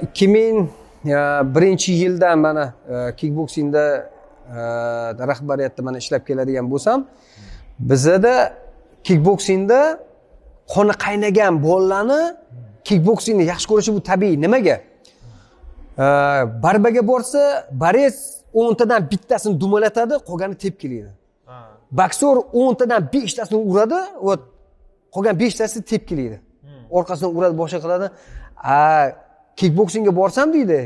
2001-yildan mana kickboksingda rahbariyatda mana ishlab keladigan bo'lsam, bizada kickboksingda qoni qaynagan bolalarni kickboksingni yaxshi ko'rishi bu tabiiy. Nimaga? Barbaga borsa, borец 10 tadan bittasini dumalatadi, qolgani tepkilaydi. Boksor 10 tadan 5 tasini uradi, вот qolgan 5 tasi tepkilaydi. Orqasidan uradi, boshqa qiladi. Kickboksingga borsam deydi,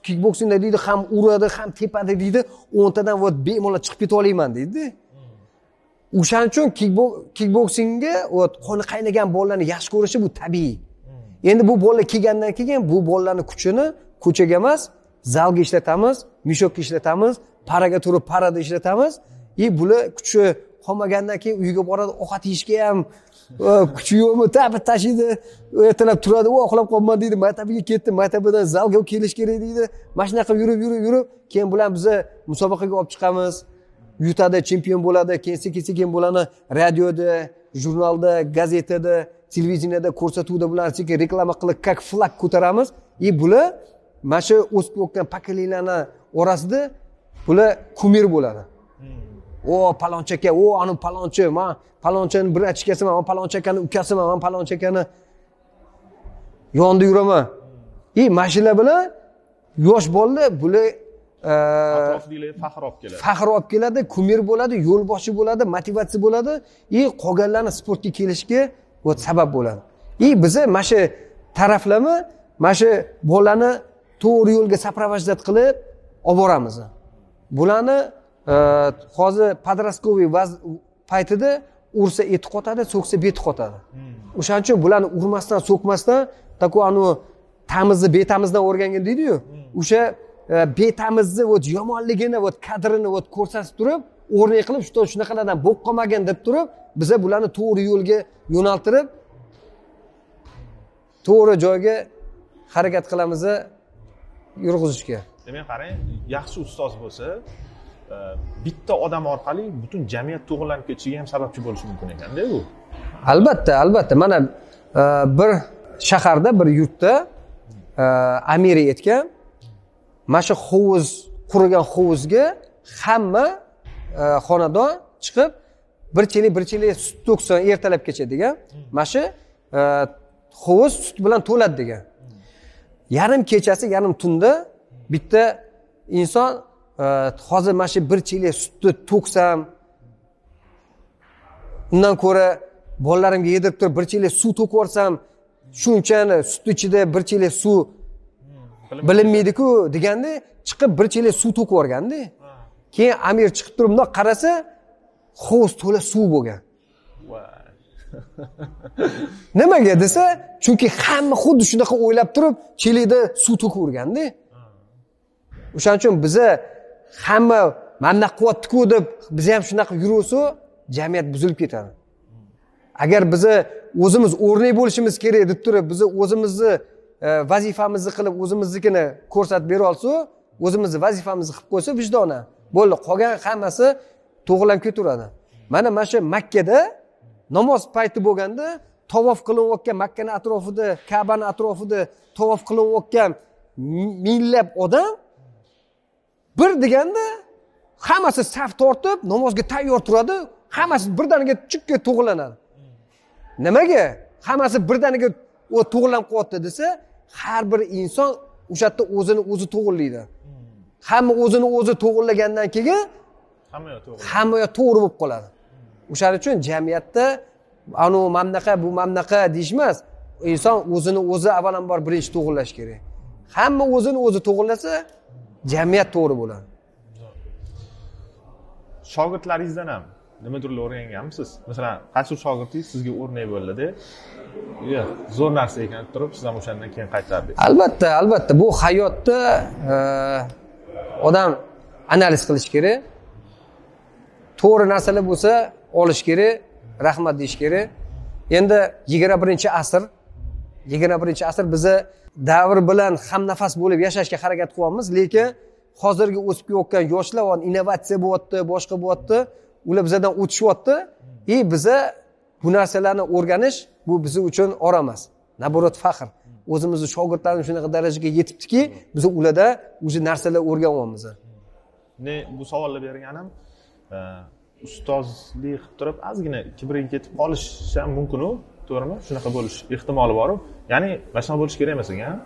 kickboksingda deydi ham uradi, ham tepadi deydi, 10 tadan вот bemalol chiqib keta olaman deydi. O'shaning uchun kickboksingga вот qoni qaynagan bolalarni yaxshi ko'rishi bu tabiiy. Endi bu bolalar kelgandan keyin bu bolalarning kuchini ko'chaga emas, zalga ishlatamiz, mishokka ishlatamiz, paraga turib parada ishlatamiz. Bular kuchi qolmagandan keyin uyga boradi, ovqat yeyishga ham kuchi yo'qmi, tapa tashiydi, ertalab turadi, u uxlab qolman deydi, maktabiga ketdi, maktabidan zalga kelish kerak deydi. Mana shunaqa qilib yurib, keyin bular bizni musobaqaga olib chiqamiz, yutadi, chempion bo'ladi, keyin sekin-sekin bularni radioda, jurnalda, gazetada, televideniyada, ko'rsatuvda bularni sekin reklama qilib, как флаг ko'taramiz. Bular mana shu o'sib o'tgan pokoleniyalarning orasida bular kumir bo'ladi. O palonchi aka, o anu palonchi, men palonchini bir achkasiman, men palonchi akani ukasiman, men palonchi akani yonida yuraman. Mana shular bilan yosh bolalar bular atrofdagilar faxr olib keladi. Faxr olib keladi, kumir bo'ladi, yo'lboshchi bo'ladi, motivatsiya bo'ladi, qolganlarni sportga kelishga sabab bo'ladi. Biza mana shu taraflama, mana shu bolani to'g'ri yo'lga сопровождать qilib olib boramiz. Bularni hozir подростковый paytida ursa eti qotadi, so'ksa beti qotadi. O'shaning uchun bularni urmasdan, so'kmasdan, такой anu tamizni betamizdan o'rgangan deydi-yu. O'sha betamizni вот yomonligini, вот kadrini вот ko'rsatib turib o'rnak qilib, shunaqalardan bo'lib qolmagin deb turib, biza bularni to'g'ri yo'lga yo'naltirib, to'g'ri joyga harakat qilamiz yurg'izishga. Demak, qarang, yaxshi ustoz bo'lsa, bitta odam orqali butun jamiyat to'g'rilanib ketishiga ham sababchi bo'lishi mumkin ekanda bu. Albatta, albatta. Mana bir shaharda, bir yurtda amiri aytgan, mana shu hovuz, qurigan hovuzga hamma xonadon chiqib bir chelak sut to'ksin ertalabgacha degan. Mana shu hovuz sut bilan to'ladi degan. Yarim kechasi, yarim tunda bitta inson hozir mana shu bir chelak sutni to'ksam, undan ko'ra bolalarimga yedirib turib bir chelak suv to'kib yuborsam, shunchani sut ichida bir chelak suv bilinmaydi-ku deganda chiqib bir chelak suv to'kib yuborganda, keyin amir chiqib turib bundoq qarasa, hovuz to'la suv bo'lgan. Nimaga desa, chunki hamma xuddi shunaqa o'ylab turib chelakda suv to'kib yuborganda. O'shaning uchun biza hamma mana bunaqa qilyapti-ku deb biz ham shunaqa yuraversak, jamiyat buzilib ketadi. Agar biza o'zimiz o'rnak bo'lishimiz kerak deb turib, biza o'zimizni vazifamizni qilib, o'zimiznikini ko'rsatib bera olsak, o'zimizni vazifamizni qilib qo'ysa vijdona, bo'ldi, qolgan hammasi to'g'rilanib ketaveradi. Mana shu Makkada namoz payti bo'lganda tavof qilinayotgan, Makkani atrofida, Ka'bani atrofida tavof qilinayotgan minglab odam bir deganda hammasi saf tortib namozga tayyor turadi, hammasi birdaniga chukka to'g'rilanadi. Nimaga hammasi birdaniga to'g'rilanib qolyapti desa, har bir inson o'sha yerda o'zini o'zi to'g'rilaydi. Hamma o'zini o'zi to'g'rilagandan keyin hamma yoq to'g'ri bo'lib qoladi. O'shaning uchun jamiyatda anu mamnaqa, bu mamnaqa deyish emas, inson o'zini o'zi avvalambor birinchi to'g'rilash kerak. Hamma o'zini o'zi to'g'rilasa, jamiyat to'g'ri bo'ladi. Shogirdlaringizdan ham nimadirlar o'rganganmisiz? Masalan, qaysi shogirdingiz sizga o'rnak bo'ldi-da? Yo'q, zo'r narsa ekan deb turib, siz ham o'shandan keyin qaytardingiz. Albatta, albatta. Bu hayotda odam analiz qilish kerak. To'g'ri narsalar bo'lsa olish kerak, rahmat deyish kerak. Endi 21-asr, 21-asr biza davr bilan hamnafas bo'lib yashashga harakat qilyapmiz, lekin hozirgi o'sib kelayotgan yoshlar innovatsiya bo'lyapti, boshqa bo'lyapti, ular bizdan o'tishyapti. Biza bu narsalarni o'rganish bu biz uchun or emas, naborot faxr. O'zimizni shogirdlarimiz shunaqa darajaga yetibdiki, biz ularda o'zi narsalar o'rganyapmiz. Ne bu savolni berganim, ustozlik qilib turib ozgina kibriga ketib qolish ham mumkin-u, to'g'rimi? Shunaqa bo'lish ehtimoli bor-u. Ya'ni mana shunaqa bo'lish kerak emas ekan.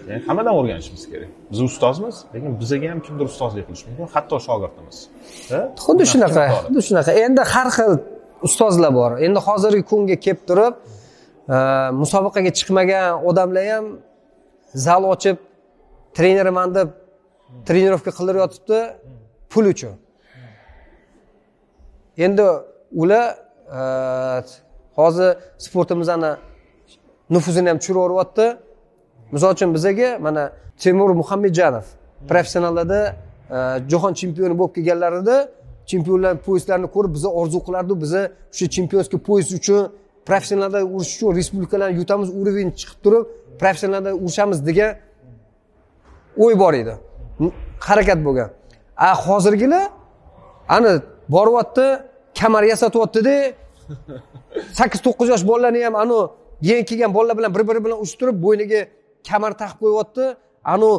Ya'ni hammadan o'rganishimiz kerak. Biz ustozmiz, lekin bizaga ham kimdir ustozlik qilishi mumkin, hatto shogirdimiz. Xuddi shunaqa, xuddi shunaqa. Endi har xil ustozlar bor. Endi hozirgi kunga kelib turib, musobaqaga chiqmagan odamlar ham zal ochib, trenerman deb trenirovka qildirib yotibdi pul uchun. Endi ular hozir sportimizni nufuzini ham tushiraveryapti. Misol uchun bizaga mana Temur Muhammedjanov professionallarda jahon chempioni bo'lib kelganlarida chempionlar poyezdlarini ko'rib biza orzu qilardik, biza o'sha chempionskiy poyezd uchun professionalda urush uchun respublikalarni yutamiz, uровень chiqib turib professionalda urushamiz degan o'y bor edi. Harakat bo'lgan. A hozirgilar ana boryapti, kamar yasatyapti-da. 8-9 yosh bolalarni ham anu yangi kelgan bolalar bilan bir-biri bilan urushtirib bo'yniga kamar taqib qo'yapti. Anu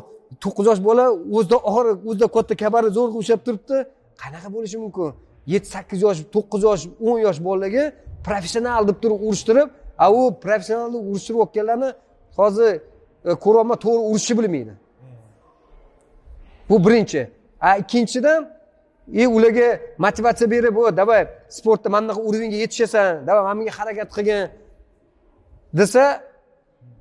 9 yosh bola o'zidan og'ir, o'zidan katta kamarni zo'rg'a ushlab turibdi. Qanaqa bo'lishi mumkin? 7-8 yosh, 9 yosh, 10 yosh bolalarga professional deb turib urushtirib, a u professional deb urushtirayotganlarni hozir ko'ryapman, to'g'ri urushni bilmaydi. Bu birinchi. A ikkinchidan ularga motivatsiya berib, "O, davay, sportda mana bunaqa uровеньga yetishasan, davay, mana bunga harakat qilgin" desa,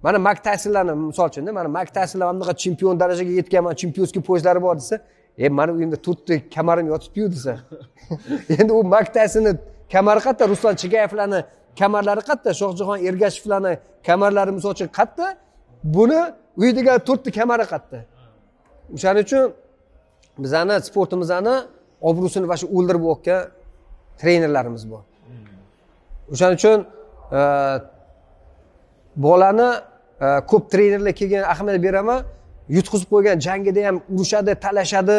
mana Mayk Taysonlarni misol uchun, mana Mayk Taysonlar mana bunaqa chempion darajaga yetgan, mana chempionskiy poyezdlari bor desa, mani uyimda 4 ta kamarim yotibdi-yu desa. Endi u Mayk Taysonni kamari qayerda, Ruslan Chigayevlarni kamarlari qayerda, Shohjahon Ergashevlarni kamarlari misol uchun qayerda, buni uydagi 4 ta kamari qayerda. O'shaning uchun bizani sportimizni obro'sini va shu o'ldirib o'tgan trenerlarimiz bor. O'shaning uchun bolani ko'p trenerlar kelgan, ahamiyat beraman, yutqizib qo'ygan jangida ham urushadi, talashadi.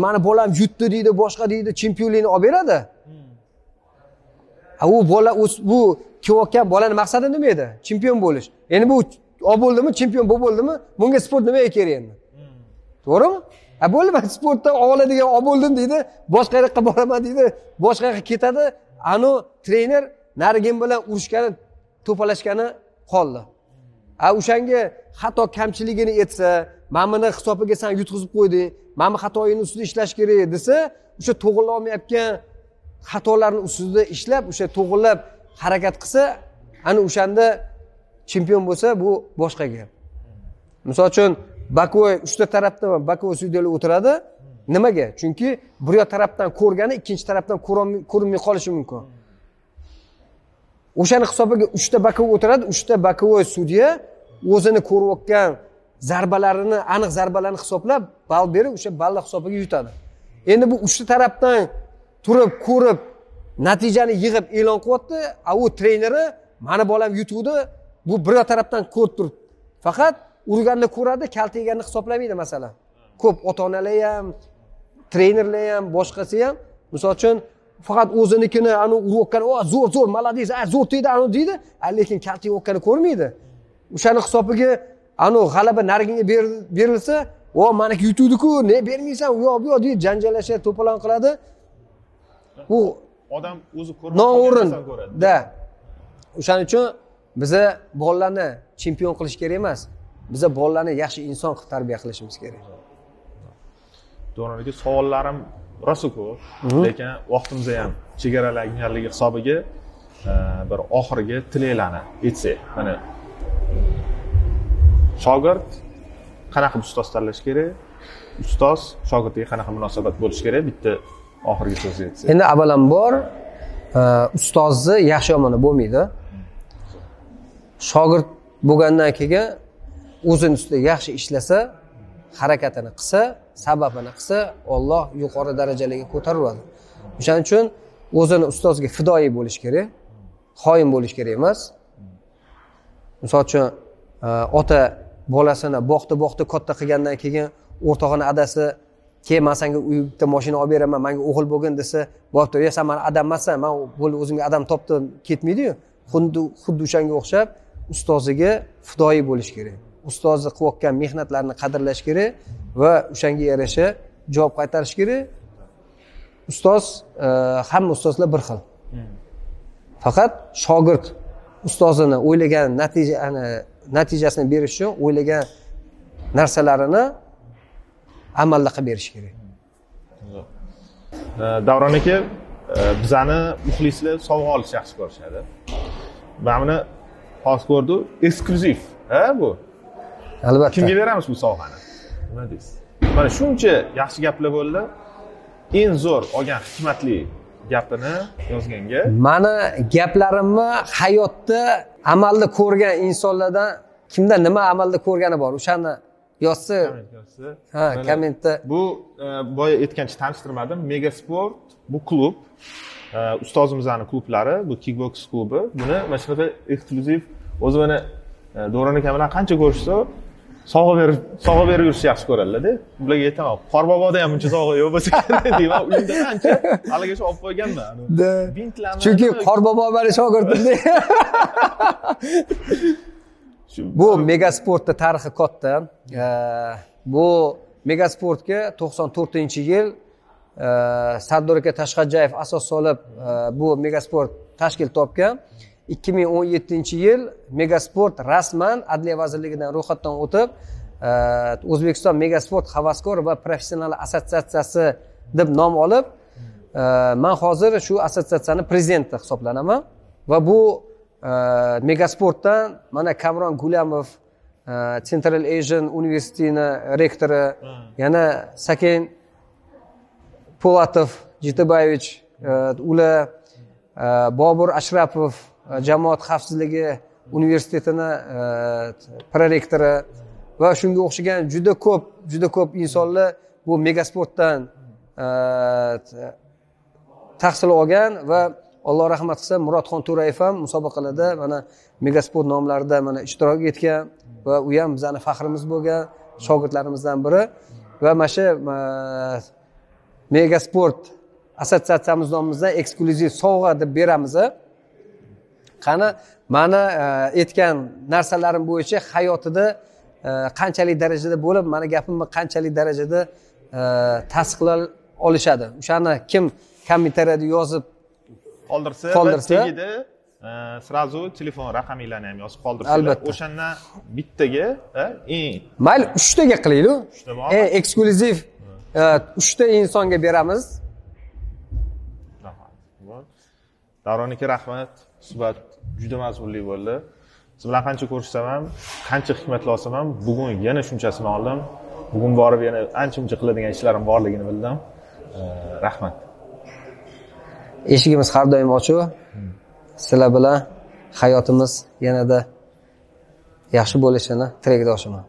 Mani bolam yutdi deydi, boshqa deydi, chempionlikni olib beradi. U bola bu kelayotgan bolani maqsadi nima edi? Chempion bo'lish. Endi bu olib bo'ldimi, chempion bo'lib bo'ldimi? Bunga sport nimaga kerak endi? To'g'rimi? Ha bo'ldi, men sportdan oladigan olib bo'ldim deydi, boshqa yoqqa boraman deydi, boshqa yoqqa ketadi. Anu trener narigin bilan urushgani, to'palashgani qoldi. A o'shanga xato kamchiligini aytsa, mana buni hisobiga sen yutqizib qo'yding, mana bu xatoyini ustida ishlash kerak desa, o'sha to'g'irlanmayotgan xatolarni ustida ishlab, o'sha to'g'irlab harakat qilsa, ana o'shanda chempion bo'lsa, bu boshqa gap. Misol uchun Bakoy uchta tarafdan Bakoy sudyalar o'tiradi. Nimaga? Chunki bir yoq tarafdan ko'rgani ikkinchi tarafdan ko'rinmay qolishi mumkin. O'shani hisobiga uchta Bakoy o'tiradi, uchta Bakoy sudya o'zini ko'rayotgan zarbalarini, aniq zarbalarni hisoblab ball berib, o'sha ballni hisobiga yutadi. Endi bu uchta tarafdan turib, ko'rib, natijani yig'ib e'lon qilyapti. A u treneri mani bolam yutuvdi, bu bir tarafdan ko'rib turib, faqat urganni ko'radi, kalta yeganni hisoblamaydi masalan. Ko'p ota-onalar ham, trenerlar ham, boshqasi ham, misol uchun faqat o'zinikini anu urayotgan, o zo'r zo'r, молодец, a zo'r tegdi anu deydi, lekin kalta yeyotganini ko'rmaydi. O'shani hisobiga anu g'alaba nariginga berilsa, o maniki yutuvdi-ku, ne bermaysan, u yoq bu yoq deydi, janjallashadi, to'polon qiladi. Bu odam o'zi ko'rib noo'rin. Da. O'shaning uchun biza bolalarni chempion qilish kerak emas. Biza bolalarni yaxshi inson qilib tarbiya qilishimiz kerak. To'g'ri, aka, savollarim rosa ko'p, lekin vaqtimiz ham chegaralanganligi hisobiga bir oxirgi tilaklarni aytsak. Mana shogird qanaqa ustoz tanlash kerak? Ustoz shogirdga qanaqa munosabat bo'lishi kerak? Bitta oxirgi so'zni aytsak. Endi avvalambor ustozni yaxshi yomoni bo'lmaydi. Shogird bo'lgandan keyin o'zini ustida yaxshi ishlasa, harakatini qilsa, sababini qilsa, Alloh yuqori darajalarga ko'taradi. O'shaning uchun o'zini ustozga fidoyi bo'lish kerak, xoin bo'lish kerak emas. Misol uchun ota bolasini boqdi katta qilgandan keyin o'rtog'ini adasi, "Kel, men senga bitta mashina olib beraman, menga o'g'il bo'lgin" desa, borib turib, "Sen meni adam emassan, men bo'ldi o'zimga adam topdim" ketmaydi-yu. Xuddi o'shanga o'xshab ustoziga fidoyi bo'lish kerak. Ustozi qilayotgan mehnatlarini qadrlash kerak va o'shanga yarasha javob qaytarish kerak. Ustoz, hamma ustozlar bir xil. Faqat shogird ustozini o'ylagan natijasini berish uchun o'ylagan narsalarini amalda qilib berish kerak. Davron aka, bizani muxlislar sovg'a olishni yaxshi ko'rishadi. Mana buni hozir ko'rdik, eksklyuziv, ha bu. Albatta. Kimga beramiz bu sovg'ani? Nima deysiz? Mana shuncha yaxshi gaplar bo'ldi. Eng zo'r olgan hikmatli gapini yozganga. Mani gaplarimni hayotda amalda ko'rgan insonlardan kimda nima amalda ko'rgani bor, o'shani yozsa, ha, kommentda. Bu boya aytgancha tanishtirmadim. Megasport bu klub, ustozimizning klublari, bu kickbox klubi. Buni mana shunaqa eksklyuziv o'zi mana Davron aka bilan qancha ko'rishsa, sovg'a berib yurishni yaxshi ko'radilar-da. Bularga aytaman, Qorboboda ham buncha sovg'a yo'q bo'lsa kerak deyman. Uyimda qancha haligacha olib qo'yganman. Bintlarni. Chunki Qorbobo meni shogirdim-da. Bu Megasportda tarixi katta. Bu Megasportga 94-yil Sardor aka Tashxadjayev asos solib bu Megasport tashkil topgan. 2017-yil Megasport rasman Adliya vazirligidan ro'yxatdan o'tib, O'zbekiston Megasport havaskor va professional assotsiatsiyasi deb nom olib, men hozir shu assotsiatsiyaning prezidenti hisoblanaman va bu Megasportdan mana Kamron Gulamov, Central Asian universitetining rektori, yana Saken Po'latov Jitibayevich, ular Bobur Ashrapov, Jamoat xavfsizligi universitetini prorektori va shunga o'xshagan juda ko'p insonlar bu Megasportdan Tahsil olgan va Alloh rahmat qilsin, Murodxon To'rayev ham musobaqalarda mana Megasport nomlarida mana ishtirok etgan va u ham bizani faxrimiz bo'lgan shogirdlarimizdan biri. Va mana shu Megasport assotsiatsiyamiz nomimizdan eksklyuziv sovg'a deb beramiz. Qani mani aytgan narsalarim bo'yicha hayotida qanchalik darajada bo'lib, mani gapimni qanchalik darajada tasdiqlay olishadi. O'shani kim kommentariyada yozib qoldirsa, tagida srazu telefon raqaminglarni ham yozib qoldirsanglar, o'shandan bittaga eng mayli 3 taga qilaylik. Eksklyuziv 3 ta insonga beramiz. Davron aka, rahmat. Suhbat juda mazmunli bo'ldi. Siz bilan qancha ko'rishsam ham, qancha hikmatli olsam ham, bugun yana shunchasini oldim. Bugun borib yana ancha-muncha qiladigan ishlarim borligini bildim. Rahmat. Eshigimiz har doim ochiq. Sizlar bilan hayotimiz yanada yaxshi bo'lishini tilakdoshiman.